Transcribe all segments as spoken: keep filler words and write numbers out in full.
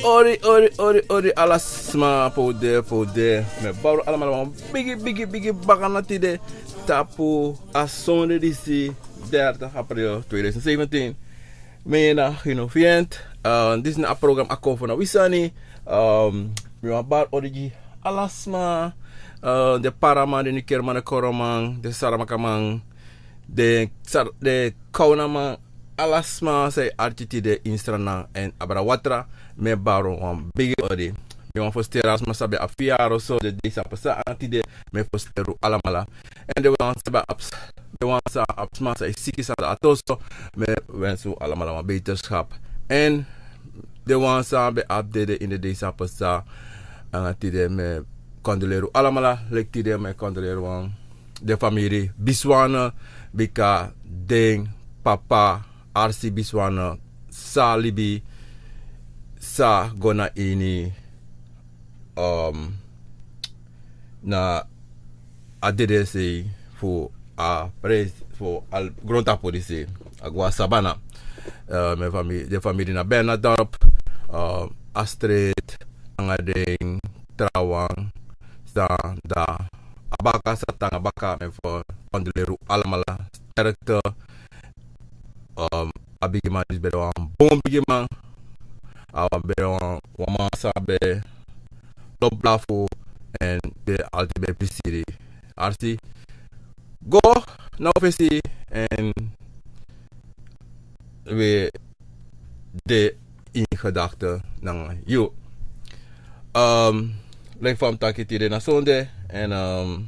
Ori, ori, ori, ori, ala sma pe un de, pe un de. Mi e bari un alamala wan bigi, bigi, bigi bakana tide. Tapu a sonde disi, dertig april tweeduizend zeventien. Mi na Gino Vient. Eh, disi na a program Akomfo na wi sani. Ehm, mi wani bari odi gi ala sma. Eh, den paraman, den nikerman, den koroman, den saramakaman, den sar-, den kawnaman, ala sma san e arki tide ini Sranan èn abra watra, mi e bari un wan bigi odi. Mi wani fersteri ala sma san ben abi fiyari so, den dei san pasa nanga tide, mi e fersteri un alamala. Èn den wan san ben abi s-, den wan san abi sma san e siki, san de a toso, mi e wensi un alamala wan beterschap. Èn den wan san ben abi dede ini den dei san pasa nanga tide, mi e kondoleri un alamala. Leki tide mi e kondoleri wan den famiri Biswana, bika den papa Arsi Biswana sa libi, sa go na ini, um, na a dede sei fu a pres-, fu a grontapu disi, a go na Sabana. Eh, mi fami-, den famiri na Bernadorp, eh, Astrid, nanga den trawan san de a baka, san tan a baka, mi e kondoleri un alamala, sterkte. Um, a bigiman disi ben de wan bun bigiman. A wan ben de wan, wan man san ben lobi blafu èn ben altijd ben prisiri. Arsi, go na un fesi èn wi de in gedakte nanga yu. Um, leki fa mi taki, tide na sonde èn, um,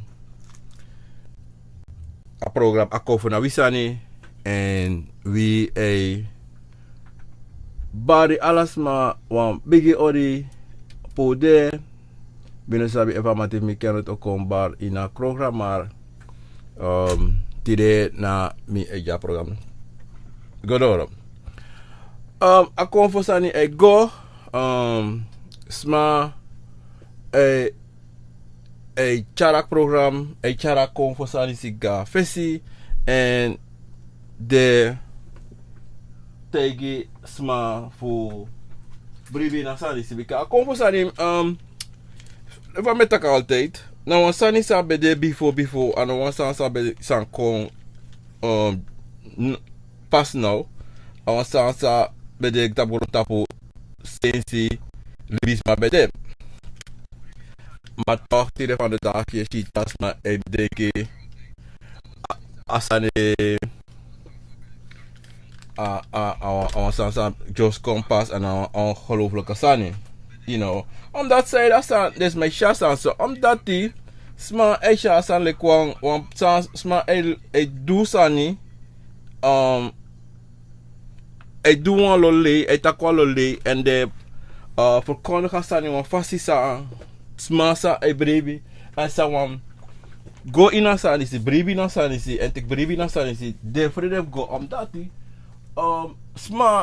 a program Akomfo na wi sani, èn wi e bari ala sma wan bigi odi pe un de. Mi no sabi efu a man, efu mi kan o kon bari ini a program, maar, um, tide na mi e gi a program go doro. Um, Akomfo sani e go, um, sma e e tyari a program, e tyari a Akomfo sani disi go na fesi, èn den taigi sma fu bribi na a sani disi, bika a Akomfo sani, um, fa mi e taki altijd, na wan sani san ben de bifo, bifo, a no wan sani san ben, san kon, um, n-, pas now, a wan sani san ben de tapu grontapu sensi libisma ben de. Maar toch, tide van de dag, yu e si taki sma e denki a, a sani, a, a, a, a wan sani san just kon pas, èn a wan ongelooflijke sani. You know, omdat zij dat sani, dus mi e si a sani so, omdat die sma e si a sani leki wan, wan sani, sma e, e du sani, um, e du wan lo lei, e taki wan lo lei, èn den, uh, ferkondigi a sani wan fasi san sma sa e bribi, èn san wani go ini a sani disi, bribi na a sani disi, èn teki bribi na a sani disi, den frede fu go, omdat, um, sma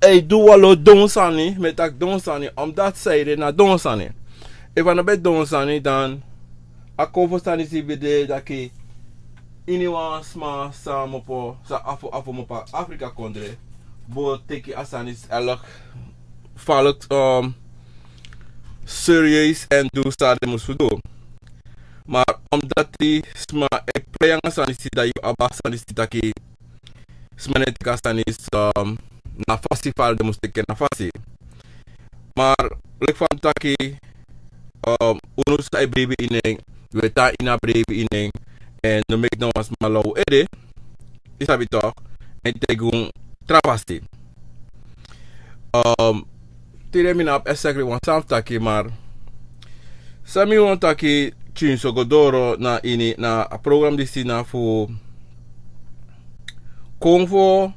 e du wan lo don sani, mi e taki don sani, omdat zij de na don sani. Efu a no ben don sani, dan Akomfo sani disi ben de taki ini wan sma san kmopo, san afo, afo kmopo na Afrika kondre, bo teki a sani disi erg, falk, um, serieus èn du san den musu du. Maar omdat sma e prei nanga a sani disi, dan yu abi a sani disi taki sma no e teki a sani disi, um, na a fasi fa den musu teki en na a fasi. Maar leki fa mi taki, um, unu sa e bribi ini en, wi e tan ini a bribi ini en, èn no meki no wan sma law un ede, yu sabi toch, èn taigi unu tra fasi. Um, tide mi no abi exactly wan sani fu taki, maar san mi wani taki pikinso go doro na ini, na a program disi na fu Akomfo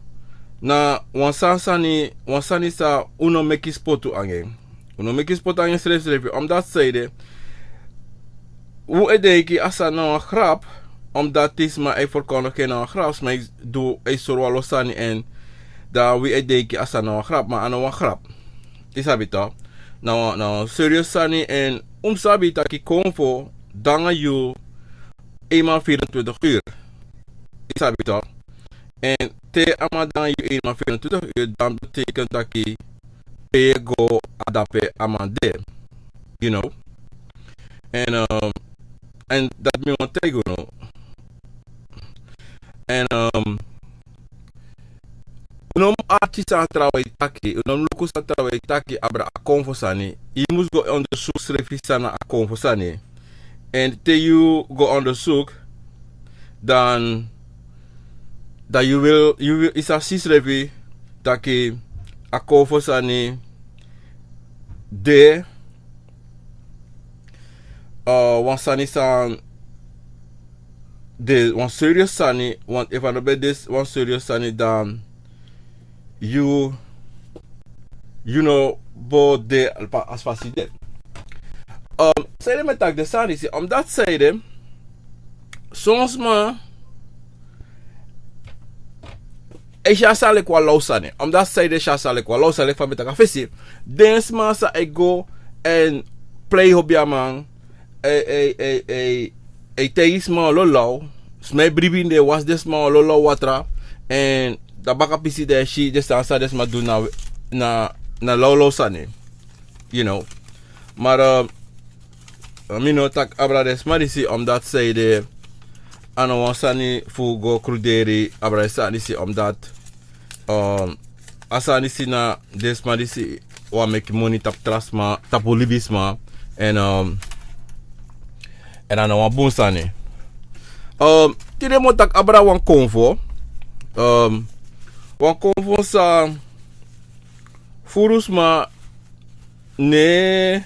na wan sani, wan sani san un no meki spotu nanga en. Un no meki spotu nanga en srefsrefi, omdat zij de, un e denki a sani na wan grap, omdat sma e ferkondigi en na wan grap, sma e du, e sori wan lo sani, èn dan wi e denki a sani na wan grap, maar a no wan grap. Yu sabi toch, na wan, na wan serieus sani, èn un mus sabi taki Akomfo de nanga yu eenmaal vierentwintig uur. Yu sabi toch. Èn te a man de nanga yu eenmaal vierentwintig uur, dan betekent taki pe yu e go, a dape a man de. You know. En, um, en dat mi wan taigi unu. En, um, un no mu arki san trawan e taki, un no mu luku san trawan e taki abra a konfo sani. Yu mus go onderzoek srefi san na a konfo sani. En te yu go onderzoek, dan, dan yu wil, yu wil, yu sa si srefi taki a konfo sani de, uh, wan sani san de wan serious sani, want efu a no ben de wan serious sani, dan yu, yu no bo de pa as fasi de. Um, sanede mi e taki den sani disi, omdat sanede son sma e si a sani leki wan law sani, omdat sanede e si a sani leki wan law sani, leki fa mi e taki a fesi. Den sma san e go en plei hobi a man, e, e, e, e, e taigi sma wan lo law, sma e bribi ini den, wasi den sma wan lo law watra, en dan baka pisi den e si den sani san den sma du na, na, na lawlaw sani. You know. Maar, eh, mi no taki abra den sma disi, omdat sanede a no wan sani fu go kruderi abra den sani disi, omdat, eh, a sani disi na den sma disi wani meki moni tapu tra sma, tapu libisma, en, eh, en a no wan bun sani. Eh, tide mi o taki abra wan konfo, eh, wan konfo san furu sma no e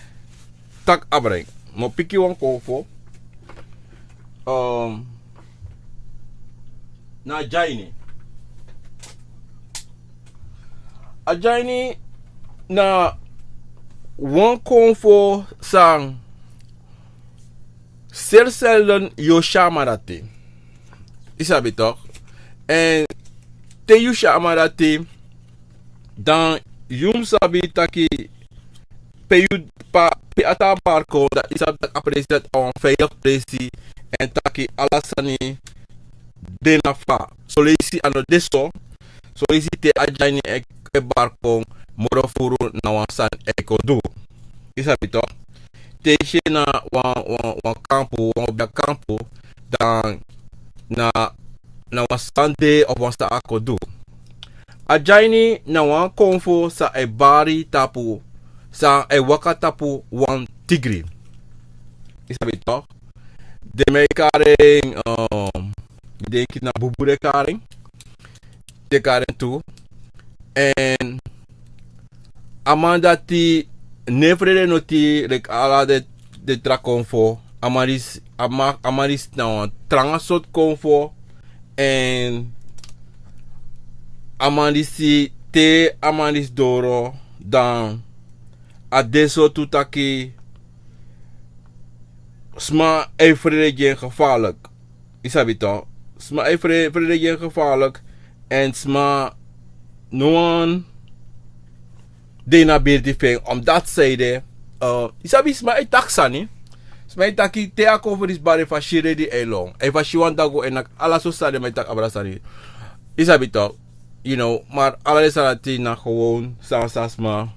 taki abra en. Mi o piki wan konfo. Um, na a dyaini. A dyaini na wan konfo san seri selden yu o si a man dati. Yu sabi toch? En te yu si a man dati, dan yu mus sabi taki pe yu, pa, pe a tan bari kon, dan yu sabi taki a presi dati a wan veilig presi, en taki ala sani de na fa. Son leisi a no de so, son leisi te a dyaini e, e bari kon, moro furu na wan sani e kon du. Yu sabi toch? Te yu si en na wan, wan, wan kampu, wan obia kampu, dan na, na wan sani de of wan sani a kon du. A dyaini na wan konfo san e bari tapu, san e waka tapu wan tigri. Yu sabi toch? Den man e kari en, um, mi denki na bubu den e kari en. Den e kari en tu. En a man dati no e frede noti leki ala den, den tra konfo. A man disi, a man, a man disi na wan tranga sortu konfo. En a man disi, te a man disi doro, dan a de so tu taki sma e frede gi en gevaarlijk. Yu sabi toch? Sma e fre-, frede gi en gevaarlijk. En sma no wani de na birti fu en, omdat sanede, eh, yu sabi sma e taki sani. Sma e taki te a konfo disi bari, efu a si redi e lon. Efu a si wan dagu e naki, ala sortu sani den man e taki abra sani. Yu sabi toch? You know, maar ala den sani dati na gewoon san, san sma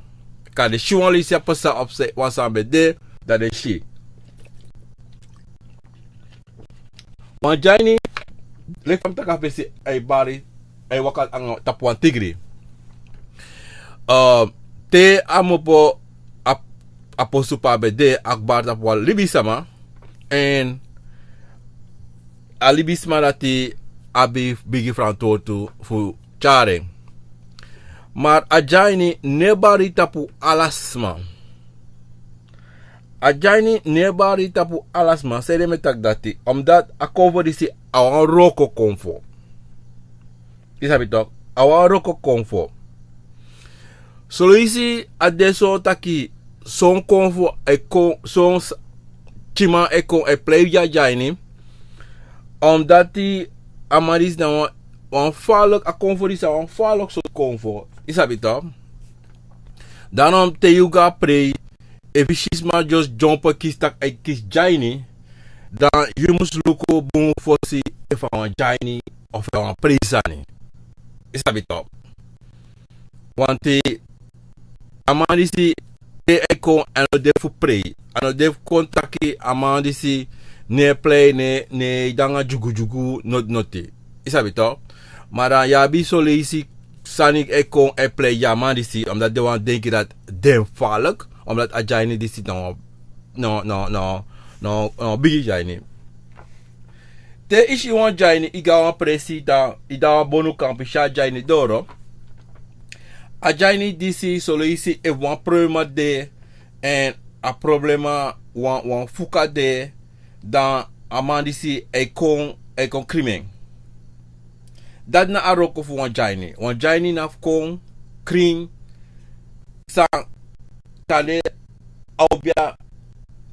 kan de. Si wan leisi a pasa of se, wan sani ben de, dan den si. Wan dyaini, leki fa mi taki a fesi, a e bari, a e waka anga tapu wan tigri. Eh, te a mu opo a, a posu pe a ben de, a bari tapu wan libisma. En a libisma dati abi bigi frantwortu fu tyari en. Maar a dyaini no e bari tapu ala sma. A dyaini no e bari tapu ala sma. Sanede mi e taki dati? Omdat a konfo disi a wan wroko konfo. Yu sabi toch? A wan wroko konfo. Son leisi a de so taki son konfo e kon, son s-, tyiman e kon e plei gi a dyaini. Omdat a man disi na wan, wan gevaarlijk, a konfo disi a wan gevaarlijk sortu konfo. Yu sabi toch? Daarom te yu go a prei, efu yu si sma just dyompo kisi taki a e kisi dyaini, dan yu mus luku bun fosi efu a wan dyaini of a wan prei sani. Yu sabi toch? Want A man disi, te a e kon, a no de fu prei. A no de fu kon taki a man disi, ne e prei, ne, ne e de nanga dyugudyugu, noti noti. I sabi tok. Ma dan yu abi son leisi sani e kon e prei gi a man disi, omdat den wani denki dati den falek, omdat a dyaini disi no, no, no, no, no, no bigi dyaini. Te i si wan dyaini, i go na wan presi, dan i de na wan bonu kampu, i si a dyaini doro. A dyaini disi son leisi efu wan problema de, èn a problema wan, wan fuka de, dan a man disi e kon, e kon krin en. Dati na a wroko fu wan dyaini. Wan dyaini na fu kon krin san kande a o bia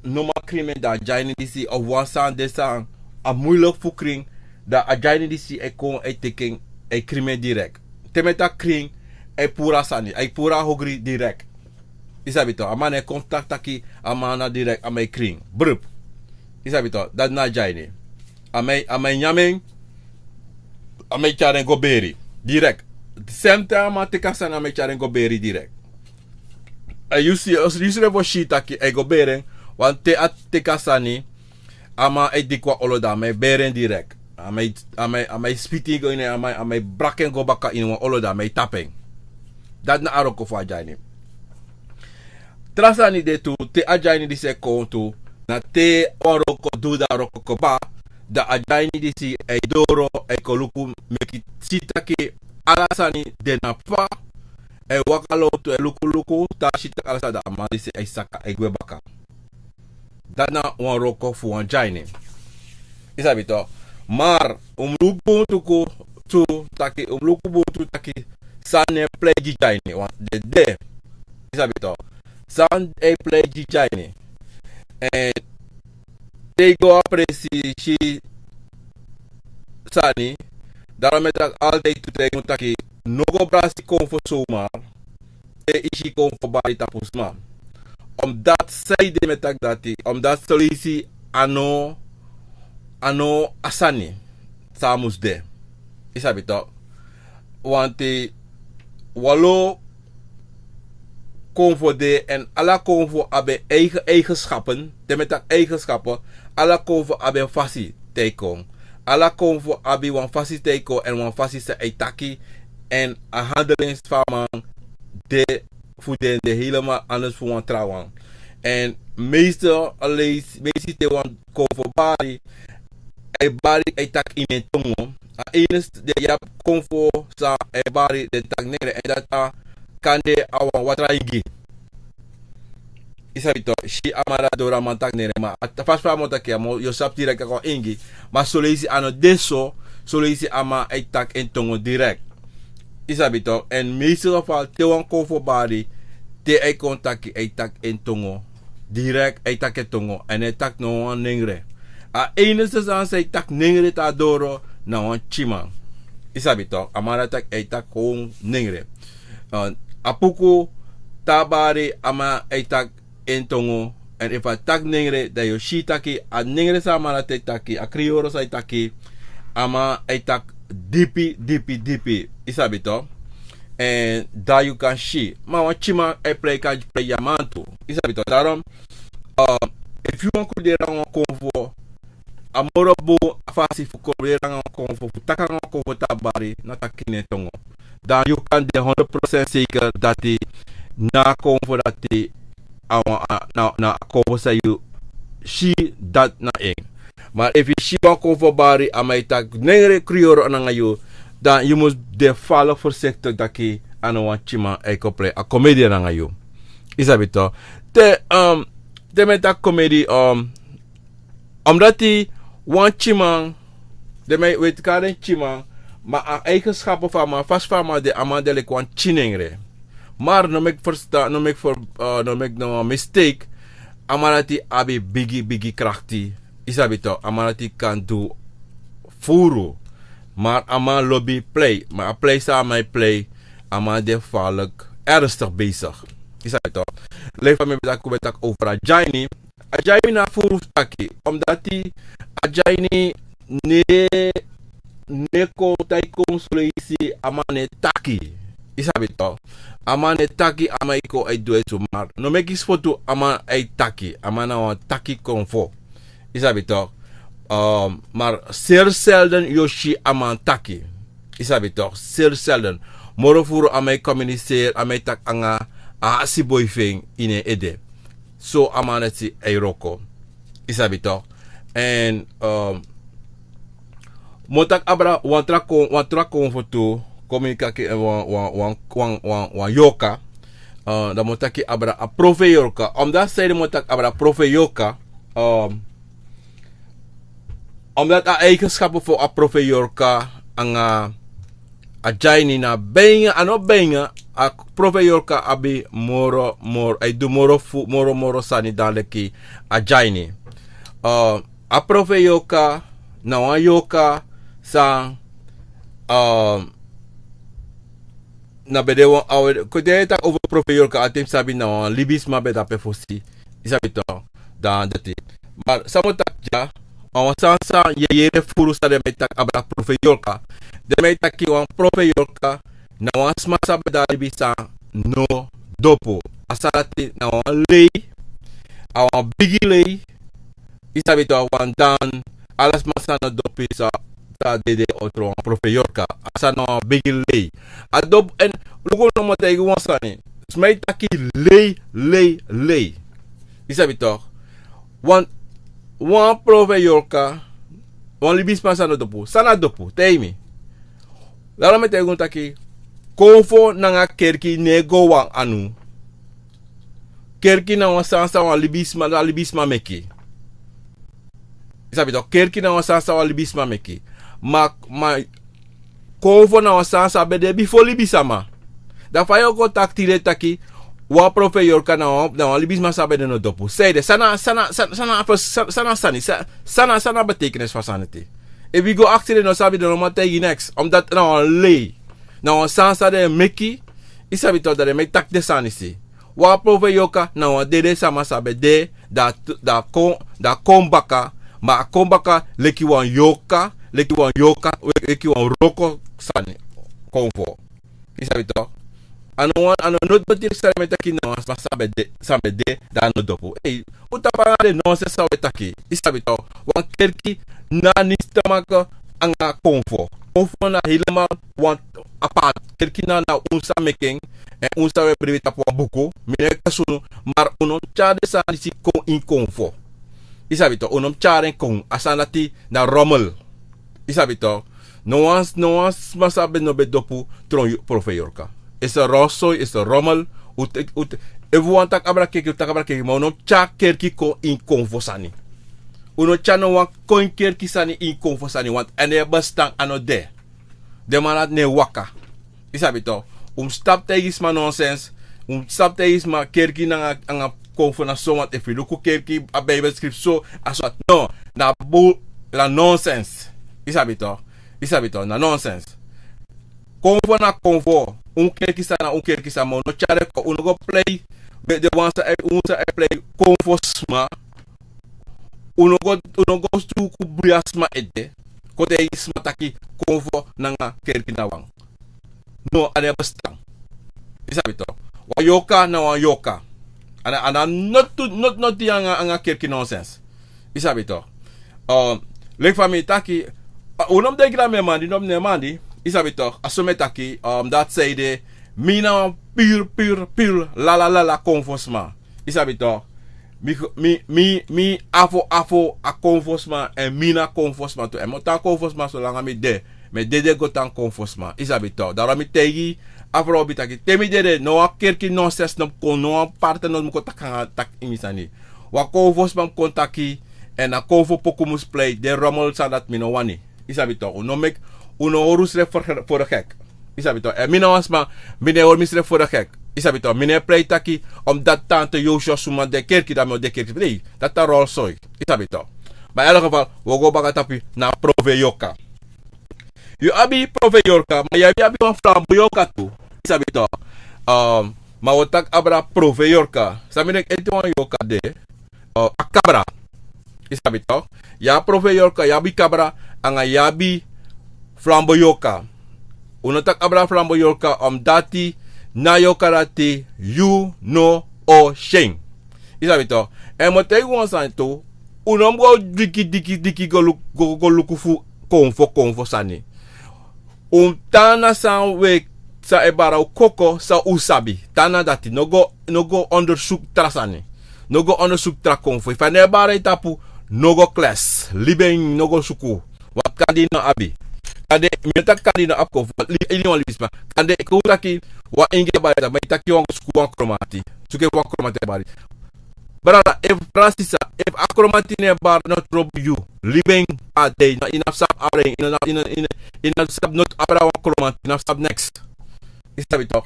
no man krin en, dan a dyaini disi, of wan sani de san a muilek fu krin, dan a dyaini disi e kon, e teki en, e krin en direkt. Te mi e taki krin, e puru a sani, e puru a ogri direkt. I sabi tok, a man e kon taki taki a man na direkt, a man e krin. Brup. I sabi tok, dati na a dyaini. A man e, a man e nyan en, a man e tyari en go beri. Direkt. Same time a man teki a sani, a man e tyari en go beri direkt. A yu si, yu si den fu si taki a e go beri en, want te a teki a sani, a man e diki wan olo, dan a man e beri en direkt. A man e, a man e, a man e spiti go ini en, a man, a man e braki en go baka ini wan olo, dan a man e tapu en. Dati na a wroko fu a dyaini. Tra sani de tu, te a dyaini disi e kon tu, na te wan wroko du, dan a wroko kaba, dan a dyaini disi e doro, e kon luku, meki si taki ala sani de na fa, e waka lontu, e luku luku, te a si taki ala sani, dan a man disi e saka, e gwe baka. Dati na wan wroko fu wan dyaini. I sabi tok. Ma un mus luku bun tu, taki, un mus luku bun tu taki san e prei gi dyaini, want den de. I sabi tok. San e prei gi dyaini. Èn te i go a presi, i si sani, daarom mi e taki altijd tu, te i mus taki, no go brasi konfo zomaar, te i si konfo bari tapu sma. Omdat, sanede mi e taki dati, omdat son leisi a no, a no a sani san a mus de. I sabi tok. Want wanlo konfo de, èn ala konfo abi en eigen eigenschappen. Te mi e taki eigenschappen, ala konfo abi en fasi te a e kon. Ala konfo abi wan fasi te a e kon, èn wan fasi san a e taki, èn a handelings fu a man de, fu den de helemaal anders fu wan trawan. Èn meestal, a leisi, meestal te wan konfo bari, a e bari, a e taki ini en tongo. A enigste, den yu abi konfo san a e bari, den taki nengre, èn dati a kande a wan watra ingi. I sabi tok, si a man dati doro, a man taki nengre, ma a fasi fa a man o taki, a man, yu o sabi direkt taki a wan ingi. Ma son leisi a no de so, son leisi a man e taki en tongo direkt. I sabi tok, èn meestal geval te wan konfo bari, te a e kon taki, a e taki en tongo direkt, a e taki en tongo, èn a e taki no wan nengre. A enigste sani san a e taki nengre te a doro, na wan tyiman. I sabi tok, a man dati taki, a e taki kon nengre. Eh, a puku te a bari, a man e taki en tongo. Èn efu a taki nengre, dan yu o si taki a nengre san a man dati e taki, a kriyoro san a e taki, a man e taki dipi, dipi, dipi. I sabi tok. Èn dan yu kan si. Ma wan tyiman e prei, kan prei gi a man tu. I sabi tok. Daarom, eh, efu yu wani kon leli nanga wan konfo, a moro bun fasi fu kon leli nanga wan konfo, fu taki nanga wan konfo te a bari, na taki ini en tongo. Dan yu kan de honderd procent zeker dati na a konfo dati, a wan, a, na, na a konfo san yu si, dati na en. Ma efu yu si wan konfo bari, a man e taki nengre, kriyoro nanga yu, dan yu mus de veilig voorzichtig taki a no wan tyiman e kon prei a komedi nanga yu. I sabi tok. Te, um, te mi e taki komedi, um, omdat wan tyiman, den man e weti kari en tyiman, ma a eigenschappen fu a man, fasi fa a man de, a man de leki wan tyinengre. Maar no meki ferstan, no meki fer-, eh, no meki no mistake, a man dati abi bigi, bigi krakti. I sabi tok, a man dati kan du furu. Maar a man lobi prei, ma a prei san a man e prei, a man de gevaarlijk ernstig bezig. I sabi tok. Leki fa mi ben taki, mi ben taki over a dyaini, a dyaini na furu fu taki, omdat a dyaini ne, ne kon te a e kon son leisi a man no e taki. I sabi tok. A man e taki, a man e kon e du en sumar. No meki sfotu, a man e taki. A man na wan taki konfo. I sabi tok. Ehm, maar zeer zelden yu o si a man taki. I sabi tok. Zeer zelden. Moro furu a man e communiceer, a man e taki anga a hasi boi fu en ini en ede. So a man e si e wroko. I sabi tok. En, ehm, mi o taki abra wan tra kon, wan tra konfo tu, komunikaki, eh, wan, wan, wan, wan, wan, wan yorka. Eh, dan mi o taki abra a profe yorka. Omdat zij de mi o taki abra profe yorka, ehm, omdat a eigenschappen fu a profe yorka anga a dyaini na bijna, a no bijna, a profe yorka abi moro, moro, a e du moro fu, moro, moro sani dan leki a dyaini. Eh, a profe yorka na wan yorka san, ehm, na ben de wan awe, kon den e taki over profe yorka, a ten mi sabi na wan libisma ben de ape fosi. I sabi tok, dan dati. Maar san mi o taki dya, a wan sani san yu e yere furu san den man e taki abra profe yorka. Den man e taki wan profe yorka na wan sma san ben de a libi san no dopu. A sani dati na wan lei, a wan bigi lei. I sabi tok, wan dan ala sma san no dopu sa, sa dede, otro wan profe yorka. A sani na wan bigi lei. A dopu, en luku, no mi o taigi wan sani. Sma e taki lei, lei, lei. I sabi tok. Wan, wan profe yorka, wan libisma san no dopu. San na dopu, taigi mi. Daarom mi e taigi unu taki, konfo nanga kerki no e go wan anu. Kerki na wan sani san wan libisma, wan libisma meki. I sabi tok, kerki na wan sani san wan libisma meki. Ma, ma, konfo na wan sani san ben de bifo libisma. Dan fa yu o kon taki tide taki, wan profe yorka na wan, na wan libisma san ben de no dopu. Sanede, san na, san na, san, san na, san, san na sani, san, san na, san na betekenis fu a sani dati. Efu yu go aksi den no sabi, den no man taigi yu neks. Omdat na wan lei. Na wan sani san den meki, i sabi tok, dan den man e taki den sani disi. Wan profe yorka na wan dede sama san ben de, dan, dan kon, dan kon baka, ma a kon baka leki wan yorka, leki wan yorka, leki wan wroko sani, konfo. I sabi tok. A no wan, a no noti noti sani mi e taki na wan sma san ben de, san ben de, dan a no dopu. Ei, un tapu anga den nonsens san un e taki. I sabi tok. Wan kerki no abi niks te maken anga konfo. Konfo na helemaal wan apart. Kerki na, na un san meki en, en un san e bribi tapu wan buku. Mi no e kesi unu, maar un no mus tyari den sani disi kon ini konfo. I sabi tok, un no mus tyari en kon, a sani dati na rommel. I sabi tok, no wan, no wan sma san ben no ben dopu tron yu-, profe yorka. Is a rotzooi, is a rommel. Un te-, un te-, efu un wani taki abra kerki, un taki abra kerki, ma un no mus tyari kerki kon ini konfo sani. Un no mus tyari no wan kon ini kerki sani ini konfo sani, want a no e bestaan, a no de. Den man dati no e waka. I sabi tok. Un mus stop taigi sma nonsens. Un mus stop taigi sma kerki nanga, anga konfo na so, want efu yu luku kerki, a Bijbel skrifi so, a so. No, na bul, na nonsens. I sabi tok. I sabi tok, na nonsens. Konfo na konfo. Un kerki sani na un kerki sani, ma un no tyari kon, un no go plei. Den wan san e, un san e plei konfo sma. Un no go, un no go suku bribi a sma ede. Kon taigi sma taki konfo nanga kerki na wan. No, a no e bestaan. I sabi tok. Wan yorka na wan yorka. A no, a no abi noti, noti, noti anga, anga kerki nonsens. I sabi tok. Ehm, leki fa mi taki, a, un no mus denki na mi e mandi, no, mi no e mandi. I sabi tok. A so mi e taki, ehm, dati sanede, mi na wan pur, pur, pur, lala, lala konfo sma. I sabi tok. Mi, mi, mi, mi afo, afo a konfo sma, en mi na konfo sma tu. En mi o tan konfo sma solanga mi de. Mi e dede go tan konfo sma. I sabi tok. Daarom mi taigi a frow, mi taki, te mi dede, no wan kerki nonsens no mus kon, no wan parti no mus kon taki anga, taki ini mi sani. Wan konfo sma mus kon taki, en a konfo poku mus plei, den rommel sani dati mi no wani. I sabi tok, un no meki, un no hori unsrefi voor, voor de gek. I sabi tok, en mi na wan sma, mi no e hori misrefi voor de gek. I sabi tok, mi no e plei taki, omdat tante Joshua Suma de kerki, dan mi o de kerki. Nee, dati a rotzooi. I sabi tok. Maar in elk geval, wi o go baka tapu na profe yorka. Yu abi profe yorka, ma yu abi, abi wan flambo yorka tu. I sabi tok. Ehm, ma wi o taki abra profe yorka. San mi denki, ete wan yorka de. Eh, a kabra. I sabi tok. Yu abi profe yorka, yu abi kabra, anga yu abi flambo yorka. Un no taki abra flambo yorka, omdati na yorka dati yu no o si en. Yu sabi tok. Èn mi o taigi wan sani tu. Un no mus go diki diki diki go luku go go luku fu konfo konfo sani. Un tan na san un e san e bari na un koko san un sabi. Tan na dati, no go no go ondersuku tra sani. No go ondersuku tra konfo. Efu a no e bari na yu tapu, no go kles libi en, no go suku. Wan kadi no abi. Kadi mi no taki kadi no abi konfo. Ini wan libisma kadi e kon taki wan ingi e bari na yu tapu ma yu taki yu wan go suku wan kromanti. Suku efu wan kromanti e bari. Brada, efu brada sisa, efu a kromanti no e bari no trobi yu, libi en. A dei no yu no abi sabi abra en. Yu no abi sabi noti abra wan kromanti, yu no abi sabi neks. Yu sabi tok.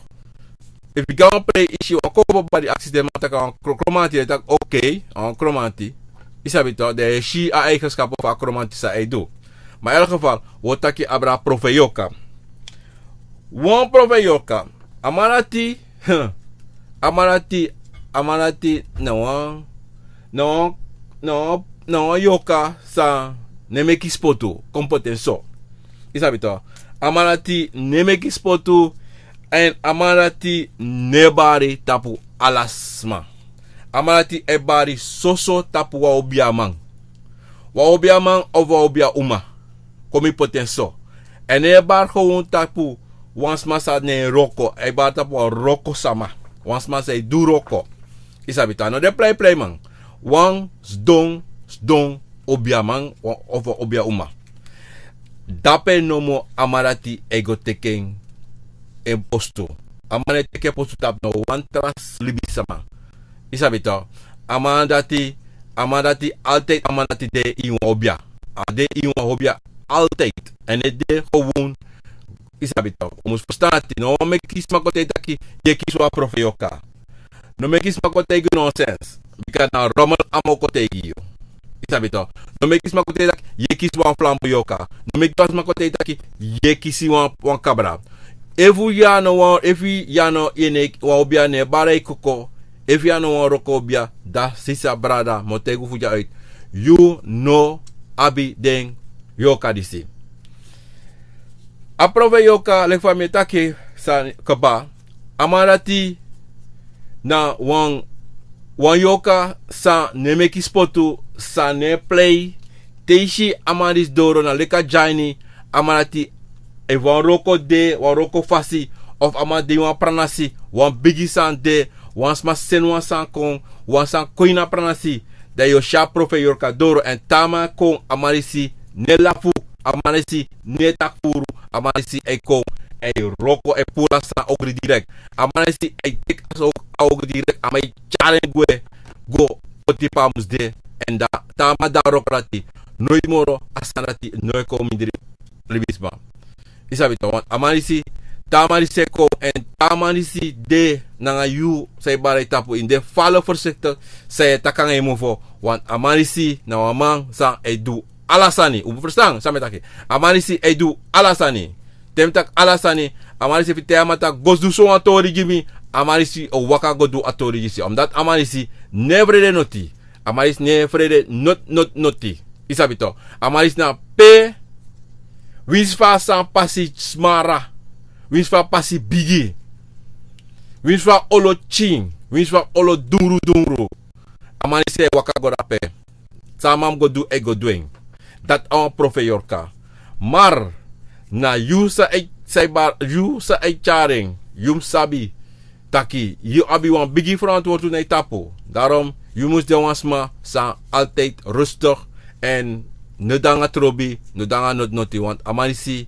Efu yu go na wan prei yu si wan kopo bari aksi den man taki a wan kromanti den taki okei, a wan kromanti. Yu sabi tok, den e si a eigenskapu fu a kromanti san a e du. Ma elk geval, wi o taki abra profeyoka. Wan profeyoka. A man dati, a man dati a man dati na wan na wan na wan na wan yoka san no e meki spotu. Kon poti en so. Yu sabi tok. A man dati no e meki spotu. Èn a man dati no e bari tapu ala sma. A man dati e bari soso tapu wan obiaman. Wan obiaman of wan obiauma. Kon mi poti en so. Èn no e bari gewon tapu wan sma san no e wroko, a e bari tapu wan wroko sama. Wan sma san e du wroko. Yu sabi tok, a no de pleiplei man. Wan sidon sidon obiaman of wan obiauma. Dape nomo a man dati e go teki en en postu. A man no e teki en postu tapu no wan tra libisma. Yu sabi tok. A man dati a man dati altiydi a man dati de ini wan obia. A de ini wan obia altiydi. Èn no e de gewon. Yu sabi tok, un mus ferstan dati. No meki sma kon taigi taki yu e kisi wan profeyoka. No meki sma kon taigi yu nonsens. Bika na romel a man o kon taigi yu. Yu sabi tok. No meki sma kon taigi yu taki yu e kisi wan flamboyoka. No meki wan sma kon taigi yu taki yu e kisi wan kabra. Efu yu a no wan efu yu a no yu e no e wan obiaman no e bari na yu koko. Efu yu a no wan wroko obiaman, da sisa brada mi o taigi un fu dya uit. Yu no abi den yoka disi. A profeyoka leki fa mi e taki sani kaba. A man dati na wan wan yoka san no e meki spotu, san no e plei. Te yu si a man disi doro na leki a dya ini. A man dati efu wan wroko de wan wroko fasi, of a man de ini wan pranasi, wan bigi sani de, wan sma seni wan sani kon, wan sani kon ini a pranasi, dan yu o si a profeyoka doro. Èn te a man kon, a man disi no e lafu. A man disi no e taki furu. A man disi e kon, e wroko e puru a sani ogri direkt. A man disi e teki a sani ogri direkt, a man e tyari en gwe go poti pe a mus de. Èn da te a man de a wroko dati, noiti moro a sani dati no e kon mindri. Libisma. Yu sabi tok, want a man disi, te a man disi e kon èn te a man disi de nanga yu san e bari na yu tapu, yu mus de fala fersiktik san yu e taki nanga yu mofo. Want a man disi na wan man san e du ala sani. Un mus ferstan san mi e taki. A man disi e du ala sani. Te mi taki ala sani, a man disi efu yu taigi a man taki go du sowan tori gi mi, a man disi o waka go du a tori gi yu. Omdati a man disi no e frede noti. A man disi no e frede noti noti noti. Yu sabi tok. A man disi na pe winsi fa a sani pasi smara, winsi fa a pasi bigi, winsi fa a olo pikin, winsi fa a olo dunru dunru, a man disi e waka go dape. San a man mus go du, a e go du en. Dati a wan profeyoka. Mar na yu san e san e bari yu san e tyari en, yu mus sabi taki yu abi wan bigi ferantwortu na yu tapu. Darom yu mus de wan sma san altiydi rustik, èn no de nanga trobi, no de nanga noti noti. Want a man disi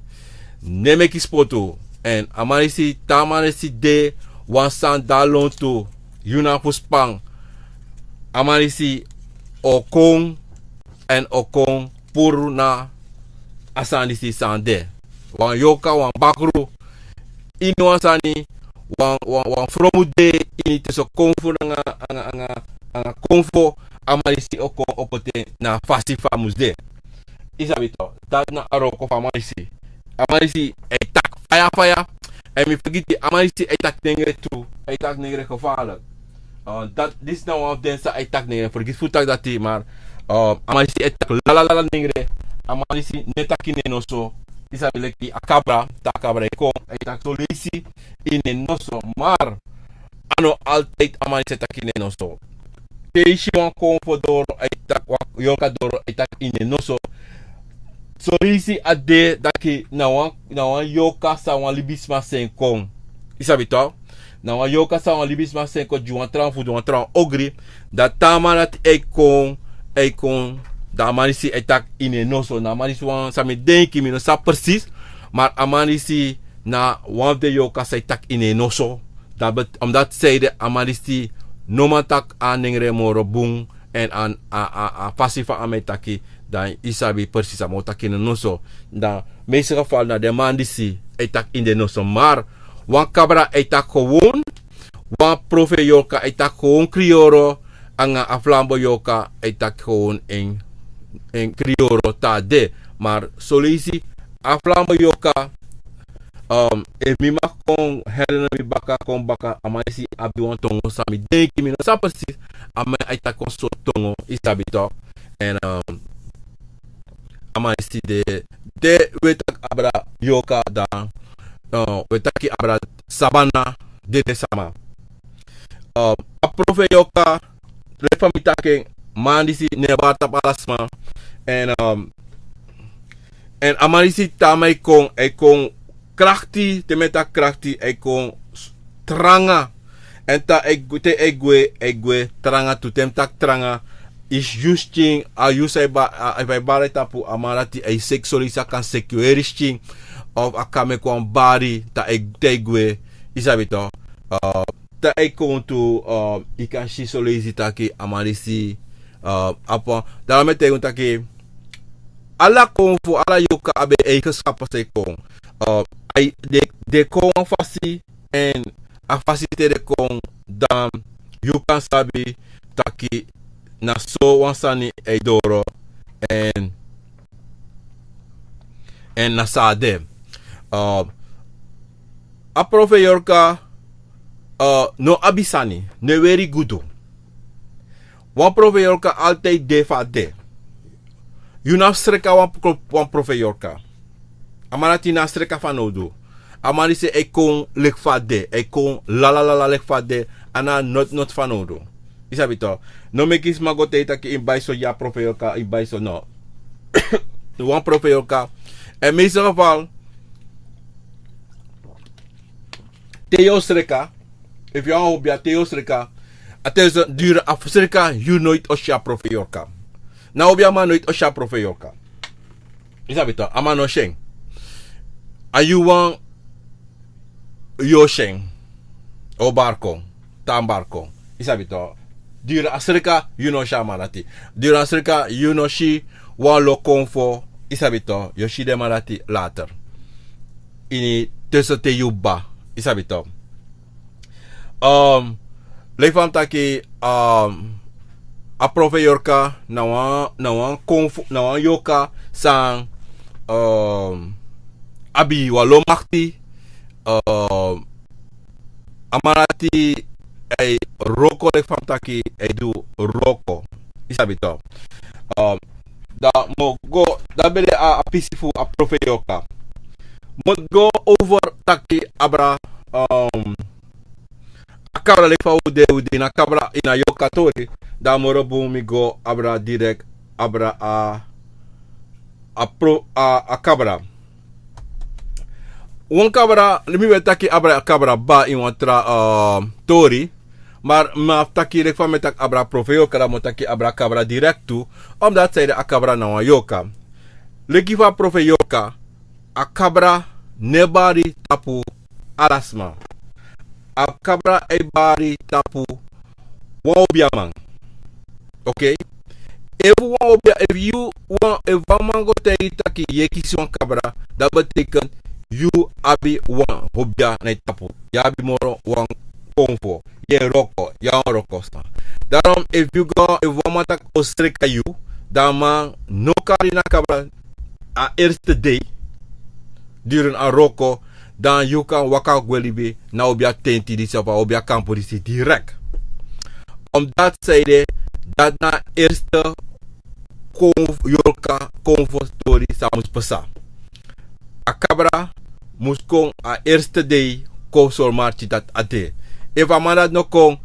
no e meki spotu. Èn a man disi te a man disi de wan sani de na lontu, yu na fu span, a man disi o kon èn o kon puru na a sani disi san de. Wan yoka, wan bakru, ini wan sani, wan wan wan fromu de ini te so konfo nanga nanga nanga nanga konfo, a man disi o kon o poti en na a fasi fa a mus de. Yu sabi tok, dati na a wroko fu a man disi. A man disi e taki faya faya. Èn mi fergiti, a man disi e taki nengre tru, e taki nengre gefarlik. Dati disi na wan fu den san e taki nengre, fergiti fu taki dati, mar a man disi e taki lalalala nengre. A man disi no e taki nen noso. Yu sabi leki a kabra, te a kabra e kon, a e taki son leisi ini en noso. Mar a no altijdi a man disi e taki ini en noso. Te yu si wan konfo doro, a e taki wan yorka doro, a e taki ini en noso. Son leisi a de taki na wan, na wan yorka san wan libisma seni kon. Yu sabi tok? Na wan yorka san wan libisma seni kon gi wan trawan fu du wan trawan ogri. Dan te a man dati e kon, e kon, dan a man disi e taki ini en noso. Na a man disi wan san mi denki, mi no sabi presis. Mar a man disi na wan fu den yorka san e taki ini en noso. Dan bet-, omdat zij de a man disi no man taki a nengre moro bun. Èn a, a, a, a fasi fa a man e taki, dan yu sabi presis a man o taki ini en noso. Dan meeste geval na den man disi e taki ini den noso. Mar wan kabra e taki gewoon, wan profe yorka e taki gewoon krioro, anga a flambo yorka e taki gewoon en, en krioro te a de. Mar son leisi a flambo yorka, um, efu mi mag kon herinner mi baka, kon baka, a man disi abi wan tongo san mi denki, mi no sabi presis, a man e taki wan sortu tongo, yu sabi tok? Èn, um, a man disi de, de, wi e taki abra yorka dan, uh, wi e taki abra sabana dede sama. Um, a profe yorka, leki fa mi taki en, man disi no e bari tapu ala sma. Èn, um, èn a man disi te a man e kon, a e kon krakti, te mi e taki krakti, a e kon s-, tranga. Èn te a e gwe, te a e gwe, a e gwe tranga tu, te mi taki tranga, yu si yu skin, a yu san e ba-, a, efu a e bari tapu a man dati, a e seki son leisi a kan seki yu heri skin, of a kan meki wan bari, te a e, te a e gwe, yu sabi tok? Uh, te a e kon tu, uh, yu kan si son leisi taki a man disi, uh, a pon. Daarom mi e taigi unu taki ala konfo, ala yorka abi en eigenschap san e kon. Uh, a e, den, den kon wan fasi, èn a fasi te den kon, dan yu kan sabi taki na so wan sani e doro, èn, èn na so a de. Uh, a profe yorka, uh, no abi sani, no e weri gudu. Wan profe yorka altijd de fa a de. Yu no abi sreka wan pro-, wan profe yorka. A man dati no abi sreka fanowdu. A man disi e kon leki fa a de, e kon lala lala leki fa a de, a no abi noti noti fanowdu. Yu sabi tok? No meki sma go taigi taki yu mus bai so, yu a profe yorka, yu mus bai so, no. Wan profe yorka. Èn meeste geval, te yu o sreka, efu yu a wan hobia, te yu o sreka, a te so duru a sreka, yu noiti o si a profe yorka. Na hobia man noiti o si a profe yorka. Yu sabi tok, a man no si en. A yu wan, yu o si en. O bari kon, tan bari kon. Yu sabi tok. Duru a sreka, yu no si a man dati. Duru a sreka, yu no si wan lo konfo. Yu sabi tok, yu o si den man dati later. Ini te so te yu kba. Yu sabi tok. Um, leki fa mi taki, um, a profe yorka na wan, na wan konfo, na wan yorka san, um, abi wan lo makti, um, a man dati e wroko leki fa mi taki, e du wroko. Yu sabi tok. Um, dan mi o go, dan ben de a, a pisi fu a profe yorka. Mi o go over taki abra, um, a kabra leki fa un de, un de ini a kabra, ini a yorka tori. Dan moro bun mi go abra direct, abra a, a pro-, a, a kabra. Wan kabra, mi ben taki abra a kabra kba ini wan tra, uh, tori. Mar mi abi taki leki fa mi e taki abra profe yorka, dan mi o taki abra kabra direct tu. Omdat san ede, a kabra na wan yorka. Leki fa profe yorka, a kabra no e bari tapu ala sma. A kabra e bari tapu wan obiaman. Oké? Efu wan obia, efu yu wan, efu wan man go taigi yu taki yu e kisi wan kabra, dan betekent yu abi wan obia na yu tapu. Yu abi moro wan konfo. Yu e wroko, yu a wan wroko sma. Daarom efu yu go, efu wan man taki o sreka yu, dan a man no kari na kabra a eerste dei, durende a wroko, dan yu kan waka gwe libi na obia tenti disi of a obia kampu disi direct. Omdat san ede, dati na eerste kon-, yorka konfo tori san mus pasa. A kabra mus kon a erste dei, kon sori marki dati a de. Efu a man dati no kon,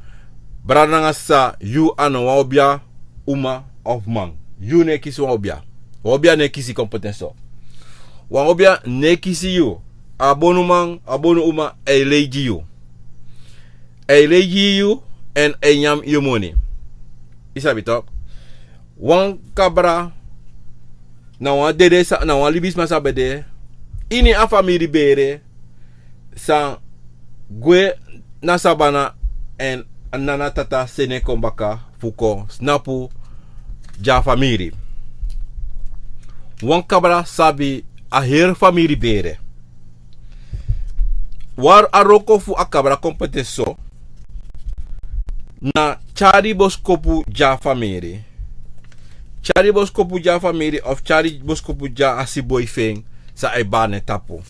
brada nanga sisa, yu a no wan obia uma of man. Yu no e kisi wan obia. Wan obia no e kisi, kon poti en so. Wan obia no e kisi yu. A bonuman, a bonu uma e lei gi yu. A e lei gi yu, èn a e nyan yu moni. Yu sabi tok. Wan kabra na wan dede sa, na wan libisma san ben de ini a famiri bere, san gwe na sabana, èn a nana tata seni en kon baka fu kon snapu gi a famiri. Wan kabra sabi a heri famiri bere. Wari a wroko fu a kabra kon poti en so, na tyari boskopu gi a famiri. Tyari boskopu gi a famiri of tyari boskopu gi a siboi fu en san e bari na en tapu.